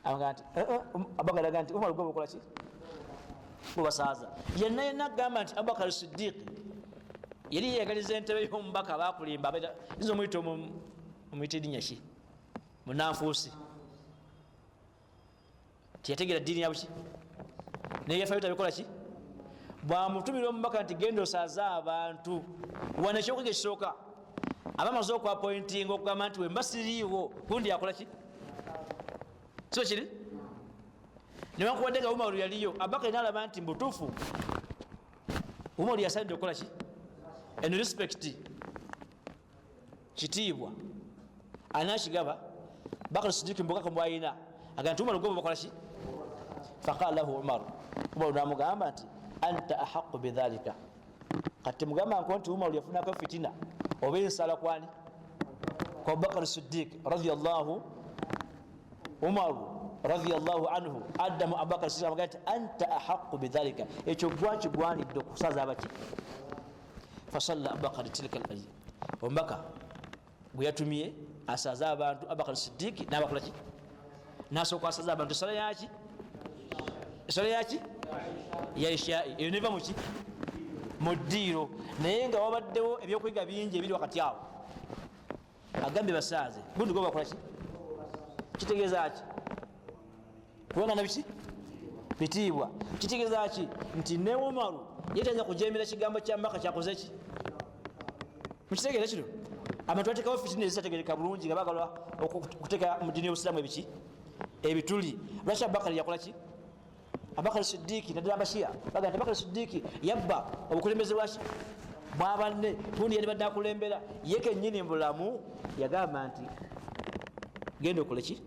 Abaga nti abakalaga nti Umar gwe okola ki? Gubasaaza. Yenna yenna agamba nti Abubakar Siddiqi yali yeyagaliza entebe y'omubaka, bakulimba. Inza omuyita, omuyita erinnya ki? Munanfuusi, tiyategeera ddiini yabuki, naye yafayo tabikola ki? Bwamutumira omubaka nti genda osaaze abantu. Wano ekyokuga ekisooka, aba amaze okwapointinga okugamba nti wemba siriiwo gundi akola ki? Siba kiri newankubadde nga Umaru yaliyo, Abubakari nalaba nti mubutuufu Umaru yasalidde okukola ki? Eno respect, kitiibwa anakigaba Bakari Sidiki mubukaka bwalina, aga nti Umaru gwe bakola ki? Faqala lahu Umaru, Umaru namugamba nti anta ahaqu bidhalika. Kati mugamba nko nti Umaru yafunako fitina oba ensala kwani? Kwa Abubakar Sidik radiallahu. Umaru radiallahu anhu addamu Abubakar Sidik amugaa nti anta ahaqu bidhalika, ekyo gwakigwanidde okusaza abaki. Fasalla Abubakari tilka al omubaka gwe yatumye asaze abantu, Abubakari Sidiiki nabakolaki, nasooka asaze abantu esala yaki, esala yaki ya ishai, eyo neva muki mu ddiiro. Naye nga wabaddewo ebyokuyiga bingi ebiri wakati awo. Agambye basaaze gundi gwe bakolaki, kitegeeza ki? Kubanga nabiki bitiibwa. Kitegeeza ki? Nti ne Umaru ye tayinza kujemera kigambo kya maka kyakoze ki. Mukitegeera kino? Abantu batekawo fitina ezitategereka bulungi nga bagala okuteeka mu ddiini y'obusiraamu ebiki ebituli. Lwaki Abubakari yakola ki? Abubakari Sidiiki, naddala Abashiya baga nti Abubakari Sidiiki yabba obukulembeze bwaki bwabanne, gundi yandibadde akulembera ye kennyini mubulamu. Yagamba nti genda okole ki,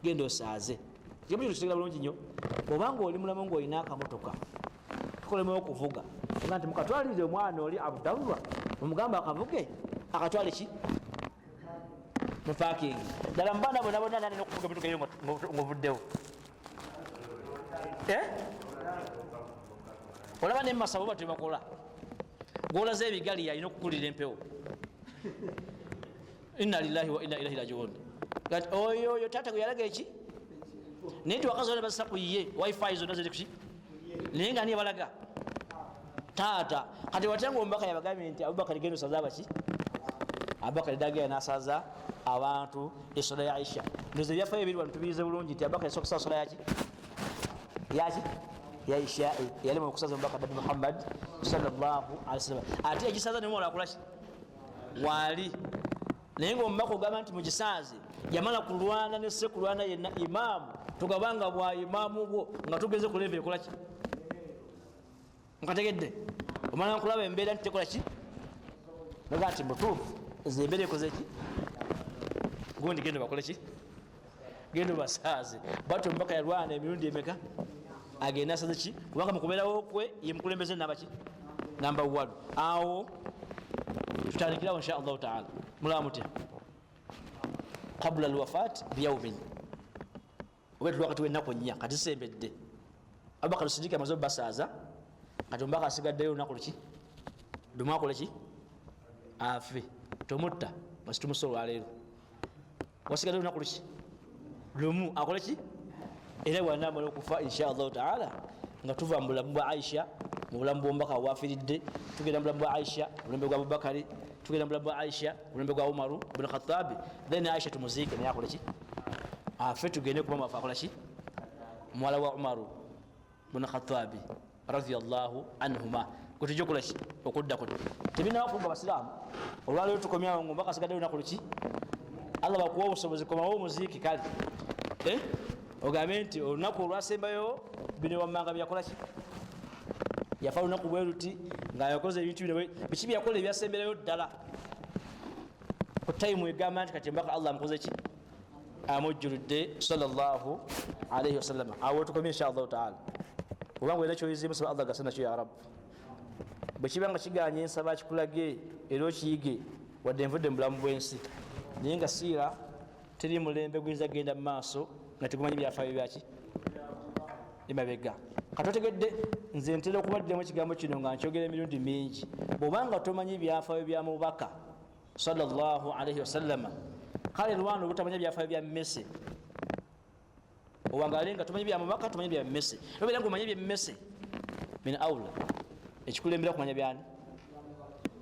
genda osaaze. Kigambo kino kitegera bulungi nnyo. Obanga oli mulamu ngaolina akamotoka tukolemu okuvuga, oga nti mukatwalire omwana oli Abudallah, omugamba akavuge akatwale ki mu parking. Ddala mu baana bona bonna nani nokuvuga emotoka eyo ngaovuddewo? Olaba nemumasabo batyo bakola, gwolaze ebigali alina okukulira empewo. Inna lillahi wa inna ilaihi rajiun. Kati oyo oyo taata gwe yalaga eki, naye nti wakazi bazisa ku ye wifi zonna ziri kuki, naye nga niye balaga taata. Kati watya nga omubaka yabagambye nti Abubakari genda osaze abaki, Abubakari dagenda nasaza abantu esola ya Aisha. Ndoza ebyafayo ebiri wano tubiyize bulungi nti Abubakari yasobola kusala sola yaki yaki ya Isha, yalema okusaza omubaka Nabi Muhammad sallallahu alaihi wasallam, ate yagisaza nemuwala akolaki waali. Naye nga omubaka ogamba nti mugisaaze, yamala kulwana ne sekulwana yenna imaamu, tugabanga bwa imaamu bwo nga tugeze ku level ekolaki. Nkategedde omala nkulaba embeera nti tekolaki, noga nti mutuufu ezo embeera ekoze ki, gundi genda bakoleki, genda basaaze. Batyo omubaka yalwana emirundi emeka agenda asaze ki, kubanga mukubeerawo kwe ye mukulembeze nabaki namba 1. Awo tutandikirawo insha allahu taala. Mulaba mutya qabula alwafat biyaumin, oba tuli wakati wennaku 4 kati zisembedde. Abubakar Sidiki amaze obasaaza, kati omubaka asigaddeyo olunaku luki lumu akoleki afe. Tomutta basitumusa olwaleero, wasigadde olunaku luki lumu akoleki, era bwanamala okufa insha allahu taala nga tuva mu bulamu bwa Aisha, mu bulamu bwomubaka wafiridde, tugenda mu bulamu bwa Aisha mulembe gwa Abubakari, tugenda mu bulamu bwa Aisha mulembe gwa Umaru bun Khatabi, then Aisha tumuziike naye akoleki afe, tugende kuba mwafe akolaki muwala wa Umaru bun Khatabi radiyallahu anhuma, gwetujja okolaki okuddako. Tebinawa kuga basiraamu olwaleero tukomyawo nga omubaka asigadde olunaku luki. Allah bakuwa obusobozi komawo omuziiki kale ogambe nti olunaku olwasembayo bino wammanga byakolaki, yafa olunaku bwe luti nga yakoze ebintu bino biki byakola ebyasemberayo ddala ku tayimu egamba nti kati omubaka Allah amukoze ki amujjuludde sallallahu alaihi wasallama. Awo tukomye insha allahu taala. Obanga olina kyoyizeemu saba Allah gasa nakyo ya Rabb. Bwe kiba nga kiganye nsaba kikulage era okiyige, wadde nvudde mu bulamu bw'ensi, naye nga siira teri mulembe guyinza kugenda mu maaso nga tegumanyi byafaayo byaki emabega. Kati otegedde nze ntera okubaddiramu ekigambo kino nga nkyogera emirundi mingi, bw'obanga tomanyi byafaayo bya mubaka sallallahu alaihi wasallama, kale lwana obutamanya byafaayo bya mmese, owangale nga tomanyi bya mubaka, tomanyi bya mmese, obeera nga omanyi byemmese min aula ekikulembera kumanya byani.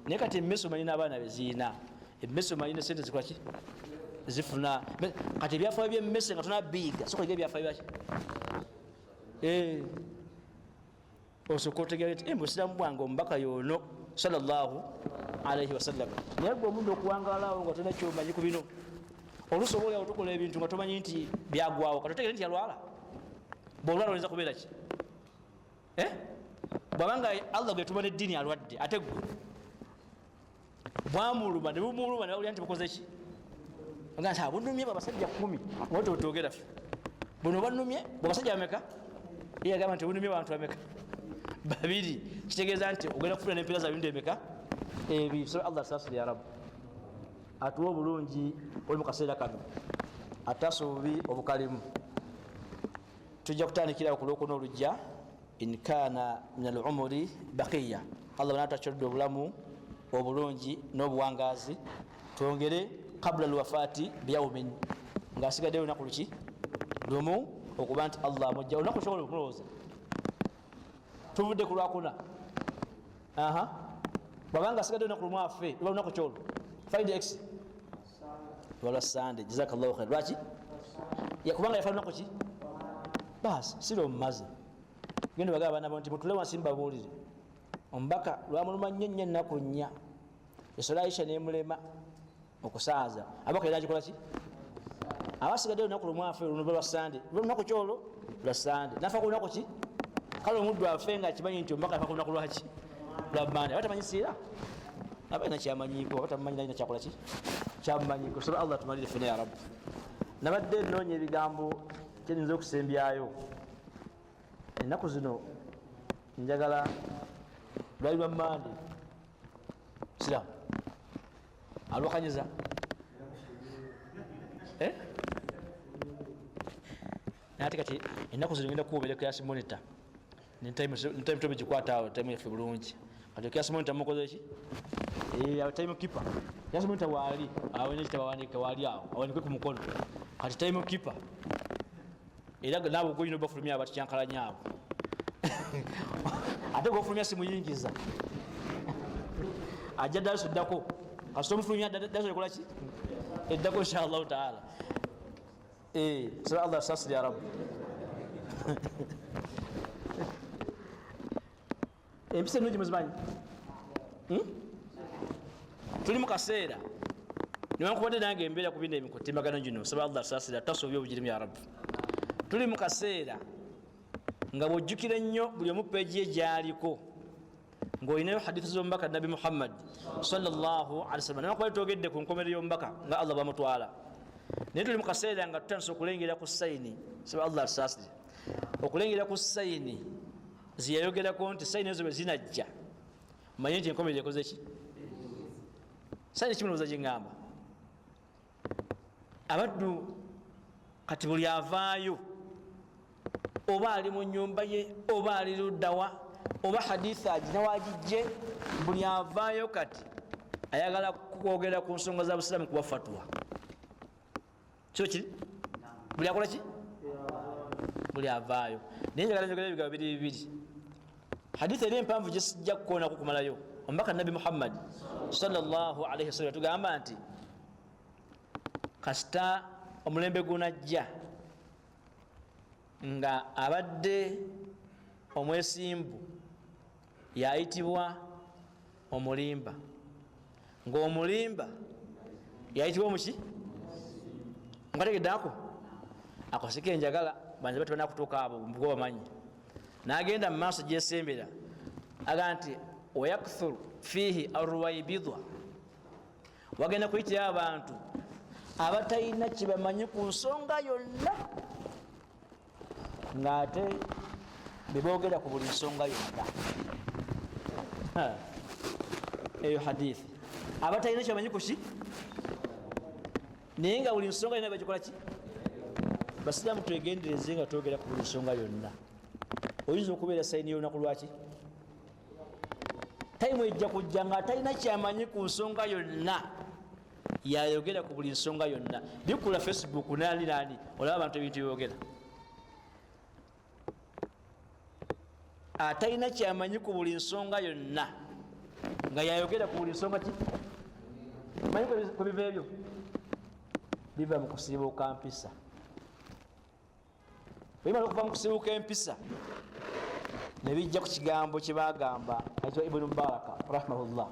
Naye kati emmese omanyi n'abaana beziina, emmese omanyi ne sente zikolaki zifuna, kati ebyafaayo byemmese nga tonabiyiga sokoyiga ebyafaayo byaki osooka otegera nti busiraamu bwange omubaka yono sallallahu alaihi wasallam. Naye gwe omuntu okuwangalaawo nga tolina kyomanyi ku bino, oluusi oba oliawo tukola ebintu nga tomanyi nti byagwawo, kati otegere nti yalwala. Bwolwala oyinza kubeera ki? Bwabanga Allah gwetuma neddiini alwadde, ate gwe bwamuluma ne bumuluma ne bawulira nti bukoze ki, oga nti abunumye bwabasajja 10 oba totwogera ffe buno banumye bwabasajja bameka, ye yagamba nti obunumye bantu bameka 2, kitegeeza nti ogenda kufuna n'empeera za bintu emeka ebiri. So Allah saasire ya Rabb, atuwe obulungi oli mu kaseera kano, ataasa obubi obukalimu. Tujja kutandikirawo ku lwokuna olujja in kana min al umuri baqiya. Allah banatakyodde obulamu obulungi n'obuwangaazi, twongere qabula lwafaati biyaumin, ngaasigaddeyo olunaku luki lumu okuba nti Allah amujja olunaku sobola okulowooza tuvudde ku lwakuna. Aha, bwabanga asigadde olunaku lumu afe, luba lunaku kyolwo find x luba lwa Sande. Jazakallahu khair. Lwaki? Kubanga yafa lunaku ki? Basi sira omumaze genda bagaba abaana bo nti mutule wansi mbabuulire. Omubaka lwamuluma nnyo nnyo ennaku 4, esola Aisha nemulema okusaaza abaka era agikola ki? Abasigadde olunaku lumu afe, luno lwa Sande, luba lunaku kyolwo lwa Sande. Nafa ku lunaku ki? Kale omuddu afe nga akimanyi nti omubaka afa ku lunaku lwaki? Lwa Mande. Aba tamanyi siira, aba alina kyamanyiko, aba tamanyi alina kyakola ki kyamanyiko. Saba Allah tumalire fena ya Rabbi. Nabadde nnoonya ebigambo kyenyinza okusembyayo ennaku zino, njagala lwali lwa Mande siramu alwakanyiza. Naye ate kati ennaku zino ngenda kuwobera class monitor ne time tobe gikwata awo time yaffe bulungi. Kati class monitor mukoze ki? Time keeper class monitor waali awo nekitabo awandiika waali awo awandike ku mukono. Kati time keeper era naabo gwolina obafulumya abatikyankalanya abo, ate gwofulumya simuyingiza ajja daraso eddako. Kasita omufulumya daraso ekola ki eddako inshallahu taala. Saba Allah asasire ya Rabbi. Empisa ennungi muzimanyi? Tuli mu kaseera newankubadde nange embeera ku bino emikutimagano gino, saba Allah asasire atasobya obugirimu ya Rabbi. Tuli mu kaseera nga bwojjukira ennyo buli omu peegi ye gyaliko ng'olinayo hadithi z'omubaka Nabi Muhammad sallallahu alaihi wasallam, newankubadde twogedde ku nkomerero y'omubaka nga Allah bamutwala, naye tuli mu kaseera nga tutandise okulengera ku sayini. Saba Allah asaasire okulengera ku sayini ziyayogerako nti sayini ezo bwe zinajja manye nti enkomerero ekoze ki. Sayini kimulowooza gyeŋŋamba abaddu kati buli avaayo oba ali mu nyumba ye oba ali luddawa oba hadithi agina wagijje, buli avaayo kati ayagala kwogera ku nsonga za busiraamu kuba fatwa. Kyo kiri buli akola ki buli avaayo. Naye njagala njogera ebigambo biri bibiri. Hadithi eri empanvu gyesijja kukoonako kumalayo. Omubaka Nabi Muhammad sallallahu alaihi wasallam yatugamba nti kasita omulembe gunajja nga abadde omwesimbu yayitibwa omulimba, ng'omulimba yayitibwa omuki. Nkategeddako ako sike njagala banze batibana kutuuka abo bwo bamanyi. Nagenda mu maaso gyesembera aga nti wayakthuru fiihi arwaibidwa, wagenda kuyitira abantu abatalina kyebamanyi ku nsonga yonna ng'ate bebogera ku buli nsonga yonna. Eyo hadithi abatalina kyebamanyi kuki naye nga buli nsonga yonna bagikola ki. Basiraamu twegendereze nga twogera ku buli nsonga yonna. Oyinza okubeera sayini y'olunaku lwaki tayimu ejja kujja nga atalina kyamanyi ku nsonga yonna yayogera ku buli nsonga yonna. Bikula Facebook nani nani olaba abantu ebintu byogera. Atalina kyamanyi ku buli nsonga yonna nga yayogera ku buli nsonga ki manyi ku biva ebyo biva mu kusiibuuka mpisa. Bwebimala okuva mu kusiibuuka empisa ne bijja ku kigambo kye bagamba ayitibwa Ibunu Mubaraka rahimahullah,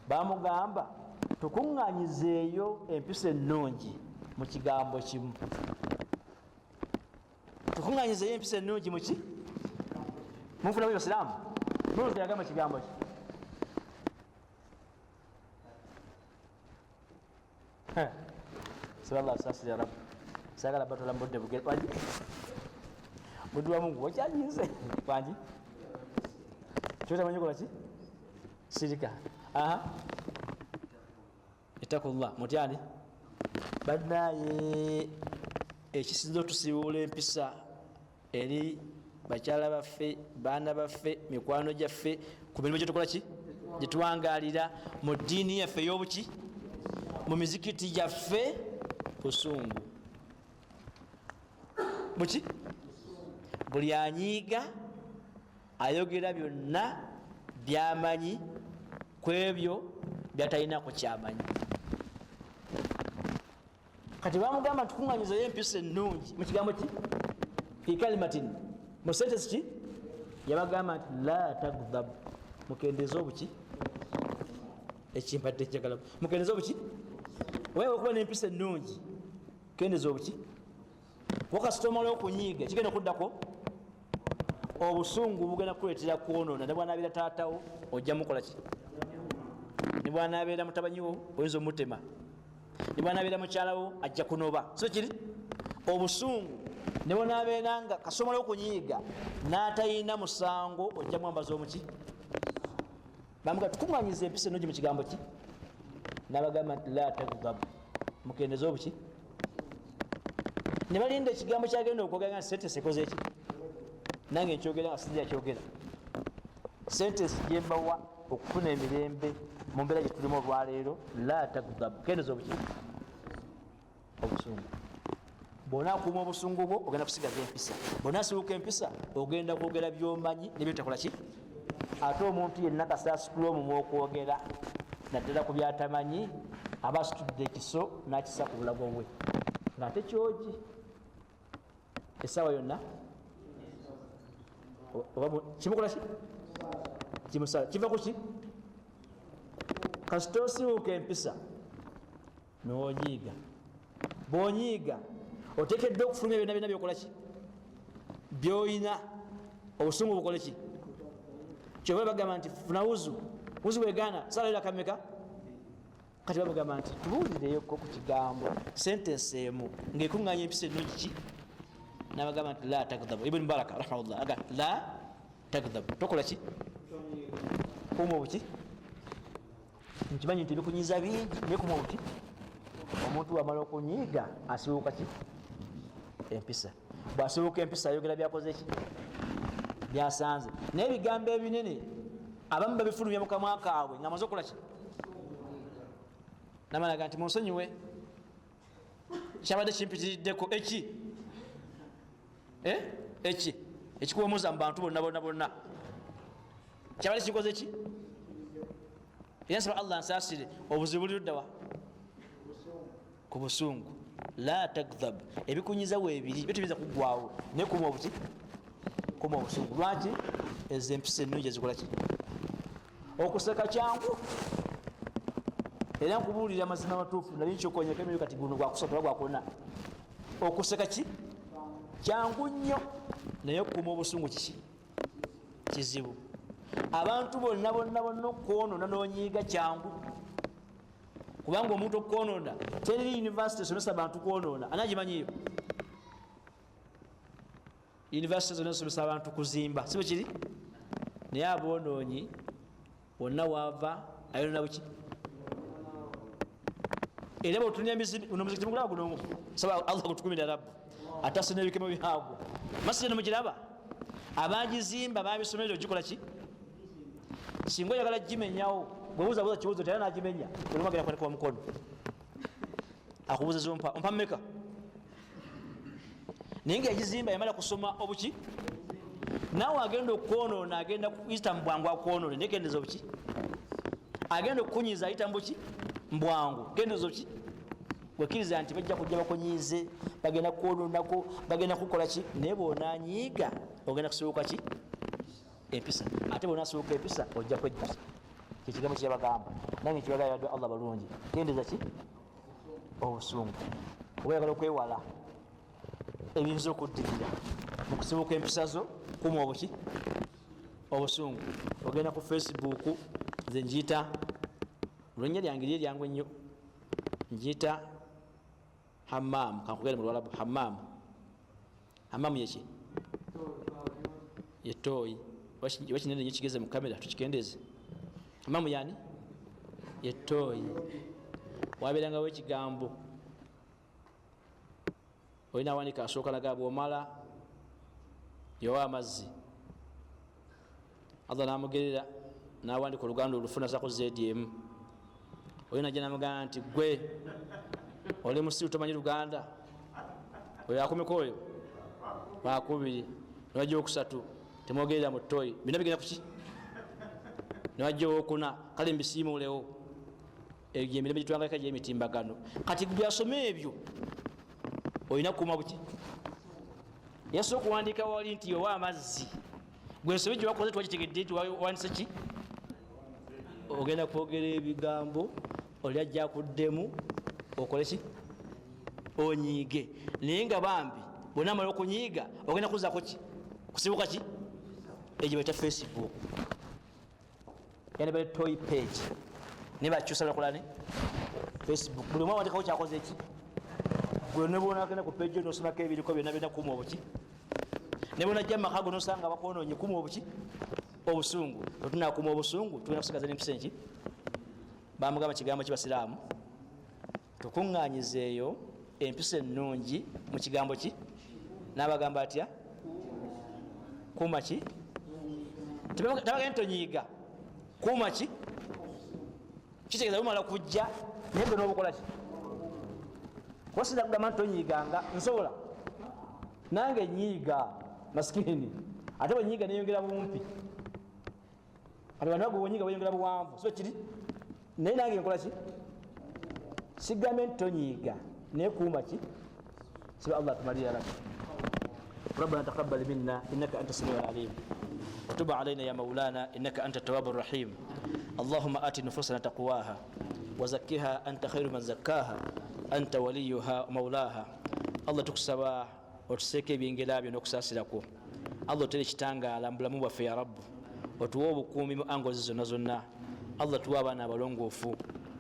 bamugamba tukuŋŋanyizeeyo empisa ennungi mu kigambo kimu. Tukuŋŋanyizeeyo empisa ennungi muki munfunamu basiraamu mulowooza yagamba kigambo ki? Saba Allah asasire ya Rabbi. Sagala batola mubudde buge wangi muddu wa Mungu wakyanyinze wangi kyotamanyi kola ki sirika. Aha, ittakullah mutyani bannaye ekisinza otusiiwuula empisa eri bakyala baffe, baana baffe, mikwano gyaffe ku mirimu gyetukola ki Gyetuwangalira mu ddiini yaffe ey'obuki, mu mizikiti gyaffe, busungu buki. Buli anyiiga ayogera byonna byamanyi ku ebyo byatalinako kyamanyi. Kati bamugamba nti kuŋŋanyizayo empisa ennungi mu kigambo ki, fi kalimatin, mu sentence ki? Yabagamba nti la tagdab, mukendeze obuki. Ekimpadde njagala mukendeze obuki. Oba okuba n'empisa ennungi, kendeza obuki. Wakasita omala okunyiiga, kigenda okuddako obusungu bugenda kukuleetera kwonoona. Ne bwanabeera taatawo ojja mukola ki? Ne bwanabeera mutabanyiwo oyinza omutema. Ne bwanabeera mukyalawo ajja kunoba. So kiri obusungu ne bwanabeera nga kasomala okunyiiga n'atayina musango ojja mwambaza omuki. Bamuga tukuŋŋanyiza empisa ennungi mu kigambo ki? Nabagamba nti la tagdabu, mukendeze obuki. Ne balinda ekigambo kyagenda okwogera nga sentence ekoze eki. Nange nkyogera nga sinja kyogera. Sentence gyembawa okufuna emirembe mu mbeera gye tulimu olwaleero, la tagdabu, kendeza obuki, obusungu. Bw'onaakuuma obusungu bwo ogenda kusigaza empisa. Bw'onaasibuka empisa ogenda kwogera byomanyi nebyotakola ki. Ate omuntu yenna kasita asitula omumwa okwogera naddala ku byatamanyi, aba asitudde ekiso n'akisa ku bulago bwe ng'ate kyogi essaawa yonna kimukola ki, kimusala. Kiva ku ki? Kasita osibuuka empisa n'onyiiga. Bw'onyiiga oteekeddwa okufulumya byonna byonna byokola ki, byoyina. Obusungu bukole ki? Kyova bagamba nti funa wuzu, wuzu bwegaana sala era kameka. Kati bamugamba nti tubuulireyoko ku kigambo sentence emu ng'ekuŋŋaanya empisa ennungi ki? Nabagamba nti la tagdabu. Ibuni Baraka rahimahullah aga la tagdabu, tokola ki, kuuma obuki. Nkimanyi nti ebikunyiza bingi, naye kuuma obuki. Omuntu wamala okunyiiga asibuuka ki? Empisa. Bwasibuuka empisa ayogera byakoze ki, byasanze. Naye ebigambo ebinene abamu babifulumya mu kamwa kaabwe nga amaze okukola ki, namalaga nti munsonyiwe kyabadde kimpitiriddeko. Eki eki ekikuwomuza mu bantu bonna bonna bonna kyabadde kikoze ki? Era nsaba Allah nsaasire. Obuzibu buli luddawa? Ku busungu. La tagdhab, ebikunyiza weebiri byo tebiyinza kuggwawo, naye kuma obuki, kuma obusungu. Lwaki? Ezo empisa ennungi ezikola ki? Okuseka kyangu. Era nkubuulira amazima amatuufu, nali nkyokonyeko emirimu kati guno gwakusatu oba gwakuna. Okuseka ki kyangu nnyo, naye okukuuma obusungu kiki kizibu. Abantu bonna bonna bonna okwonoona n'onyiiga kyangu, kubanga omuntu okwonoona teriri university esomesa abantu kwonoona. Ani agimanyiyo? University zonna zisomesa abantu kuzimba, si bwe kiri? Naye aboonoonyi wonna waava ayonona buki. Era bwotunya muzikiti mugulaba guno, saba Allah gutukumira Rabbu atase n'ebikemo byagwo. Masjid nemugiraba abagizimba babisomere ogikola ki? Singa oyagala gimenyawo, gwebuuzabuuza kibuuzo tera nagimenya, olimu agenda kwandika omukono akubuuza ompa ompa mmeka. Naye nga yagizimba yamala kusoma obuki. Naawe agenda okwonoona agenda kuyita mu bwangu akwonoone, naye kendeza obuki. Agenda okukunyiza ayita mubuki mbwangu, kendeza obuki. Wekkiriza nti bajja kujja bakunyiize, bagenda kwonoonako, bagenda kukola ki, naye bwonanyiiga ogenda kusibuka ki? Empisa. Ate bwonasibuka empisa ojja kwejjusa. Kyekigambo kyeyabagamba, nange nkibagamba yadde Allah balungi, kendeza ki? Obusungu. Oba oyagala okwewala ebiyinza okuddirira mu kusibuka empisa zo, kuma obuki? Obusungu. Ogenda ku Facebook, nze njiyita linnya lyange lye lyangu ennyo, njiyita hammam. Kankugere mu Luwalabu hammam. Hammam yeki? Yetooyi. Oba kinene nnyo kigeze mu kamera, tukikendeze. Hammam yani yetooyi. Wabeerangawo ekigambo olina awandika asooka naga bwomala yowa amazzi, Allah namugerera Nawandika oluganda olufu nasako zedi emu. Oyo najja namugamba nti gwe oli musiru tomanyi luganda. Oyo akumika oyo wakubiri, newajja okusatu temwogerera mu toyi, byonna bigenda kuki? Newajja owokuna, kale mbisiimuulewo. Egyo emirembe gitwangalika gyemitimbagano. Kati byasoma ebyo olina kukuuma buki? Yasobola okuwandiika wali nti owa amazzi, gwe ensobi gyewakoze twagitegedde nti wawandise ki? Ogenda kwogera ebigambo oli ajja kuddemu okole ki? Onyiige. Naye nga bambi bwonamala okunyiiga ogenda kuzako ki? Kusibuka ki? Egyo baita Facebook, yani bali toy page, naye bakyusa bakolani Facebook. Buli omu awandikako kyakoze ki. Gwe nebwonagenda ku page nosomako ebiriko byonna byonna, kuma obuki? Nebwonajja mumaka go nosanga bakwononye, kuma obuki? Obusungu. Otunakuma obusungu tugenda kusigaza nempisa enki. Bamugamba kigambo kibasiraamu, tukuŋŋanyizeeyo empisa ennungi mu kigambo ki? Nabagamba atya? Kuuma ki? Tabagenda tonyiiga, kuuma ki? Kitegeeza bumala kujja naye gwe nobukola ki? Kuba sinza kugamba nti tonyiiganga, nsobola nange nyiiga masikini, ate bwenyiiga neyongera bumpi. Ate bantu bagwe bwenyiiga bweyongera buwanvu, so kiri naye nange nkola ki? Sigambe nti tonyiiga, naye kuuma ki? Siba Allah atumalire. Rabbi ربنا تقبل منا إنك أنت السميع العليم وتب علينا يا مولانا إنك أنت التواب الرحيم. اللهم آت نفوسنا تقواها وزكها أنت خير من زكاها أنت وليها ومولاها. Allah tukusaba otuseeko ebyengera byo n'okusaasirako. Allah otere ekitangaala mu bulamu bwaffe ya Rabbu, otuwe obukuumi mu angozi zonna zonna. Allah tuwe abaana abalongoofu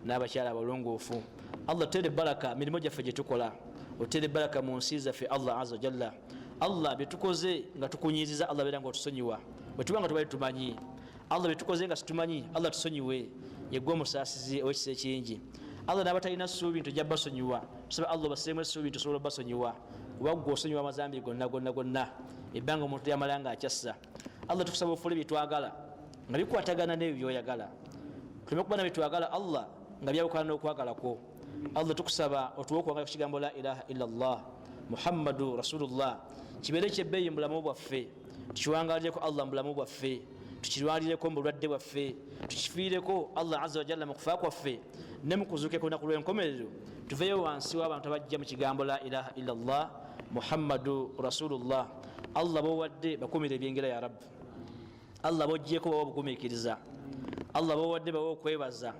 n'abakyala abalongoofu. Allah otere baraka mirimu gyaffe gye tukola, otere baraka mu nsi zaffe. Allah azza wajalla, Allah byetukoze nga tukunyiziza, Allah beera nga otusonyiwa bwe tuba nga tubali tumanyi. Allah byetukoze nga situmanyi, Allah tusonyiwe, yegwe omusaasizi ow'ekisa ekingi. Allah n'abatalina ssuubi nti ojja basonyiwa, tusaba Allah obaseemu essuubi nti osobola obasonyiwa, kuba ggwe osonyiwa amazambi gonna gonna gonna ebbanga omuntu lyamala nga akyassa. Allah tukusaba ofuule byetwagala nga bikwatagana n'ebyo byoyagala, tuleme kuba na byetwagala Allah nga byawukana n'okwagala kwo. Allah tukusaba otuwe okwagala ku kigambo la ilaha illa Allah Muhammadu Rasulullah, kibeere kyebbeeyi mu bulamu bwaffe, tukiwangalireko Allah mu bulamu bwaffe, tukirwanireko mu bulwadde bwaffe, tukifiireko Allah azza wajalla mu kufa kwaffe ne mu kuzuuka ku lunaku lw'enkomerero, tuveeyo wansi w'abantu abajja mu kigambo la ilaha illa Allah Muhammadu Rasulullah. Allah bowadde bakumire ebyengera ya Rabbu. Allah bojjeko bawe obugumiikiriza. Allah bowadde bawe okwebaza.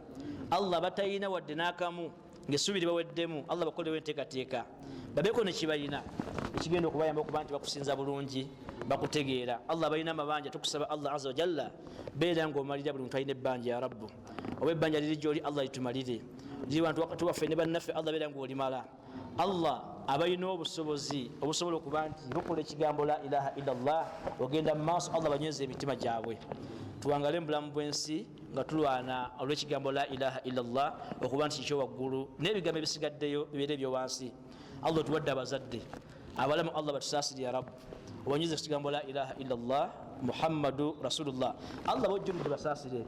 Allah batayina wadde n'akamu ng'essuubi libaweddemu, Allah bakolewo enteekateeka babeeko ne kibalina ekigenda okubayamba okuba nti bakusinza bulungi, bakutegeera. Allah balina amabanja, tukusaba Allah azza wajalla beera ng'omalira buli muntu alina ebbanja ya Rabbu. Oba ebbanja liri gy'oli, Allah litumalire, liri wantu wakati waffe ne bannaffe, Allah beera ng'olimala. Allah abalina obusobozi obusobola okuba nti bukola ekigambo la ilaha illa Allah ogenda mu maaso, Allah banyweze emitima gyabwe, tuwangale mu bulamu bw'ensi nga tulwana olw'ekigambo la ilaha illa Allah okuba nti kikyo waggulu n'ebigambo ebisigaddeyo bibeere ebyowansi. Allah otuwadde abazadde abalamu, Allah batusaasire ya Rabbu, obanyweze ku kigambo la ilaha illa Allah Muhammadu Rasulullah. Allah bojjuludde basaasire,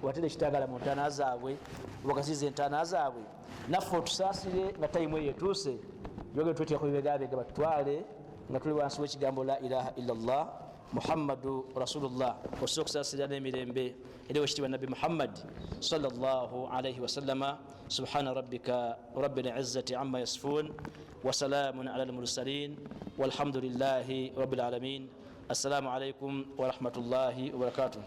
watere ekitagala mu ntaana zaabwe, obakasize entaana zaabwe, naffe otusaasire nga tayimu eyo etuuse, yoge tweteeka ku bibegabega batutwale nga tuli wansi w'ekigambo la ilaha illa Allah Muhammadu Rasulullah. Osobola okusaasira n'emirembe eri owekitiibwa Nabbi Muhammad sallallahu alaihi wasallama. Subhana rabbika rabbil izzati amma yasifun wa salamun ala al-mursalin walhamdulillahi rabbil alamin. Assalamu alaikum wa rahmatullahi wa barakatuh.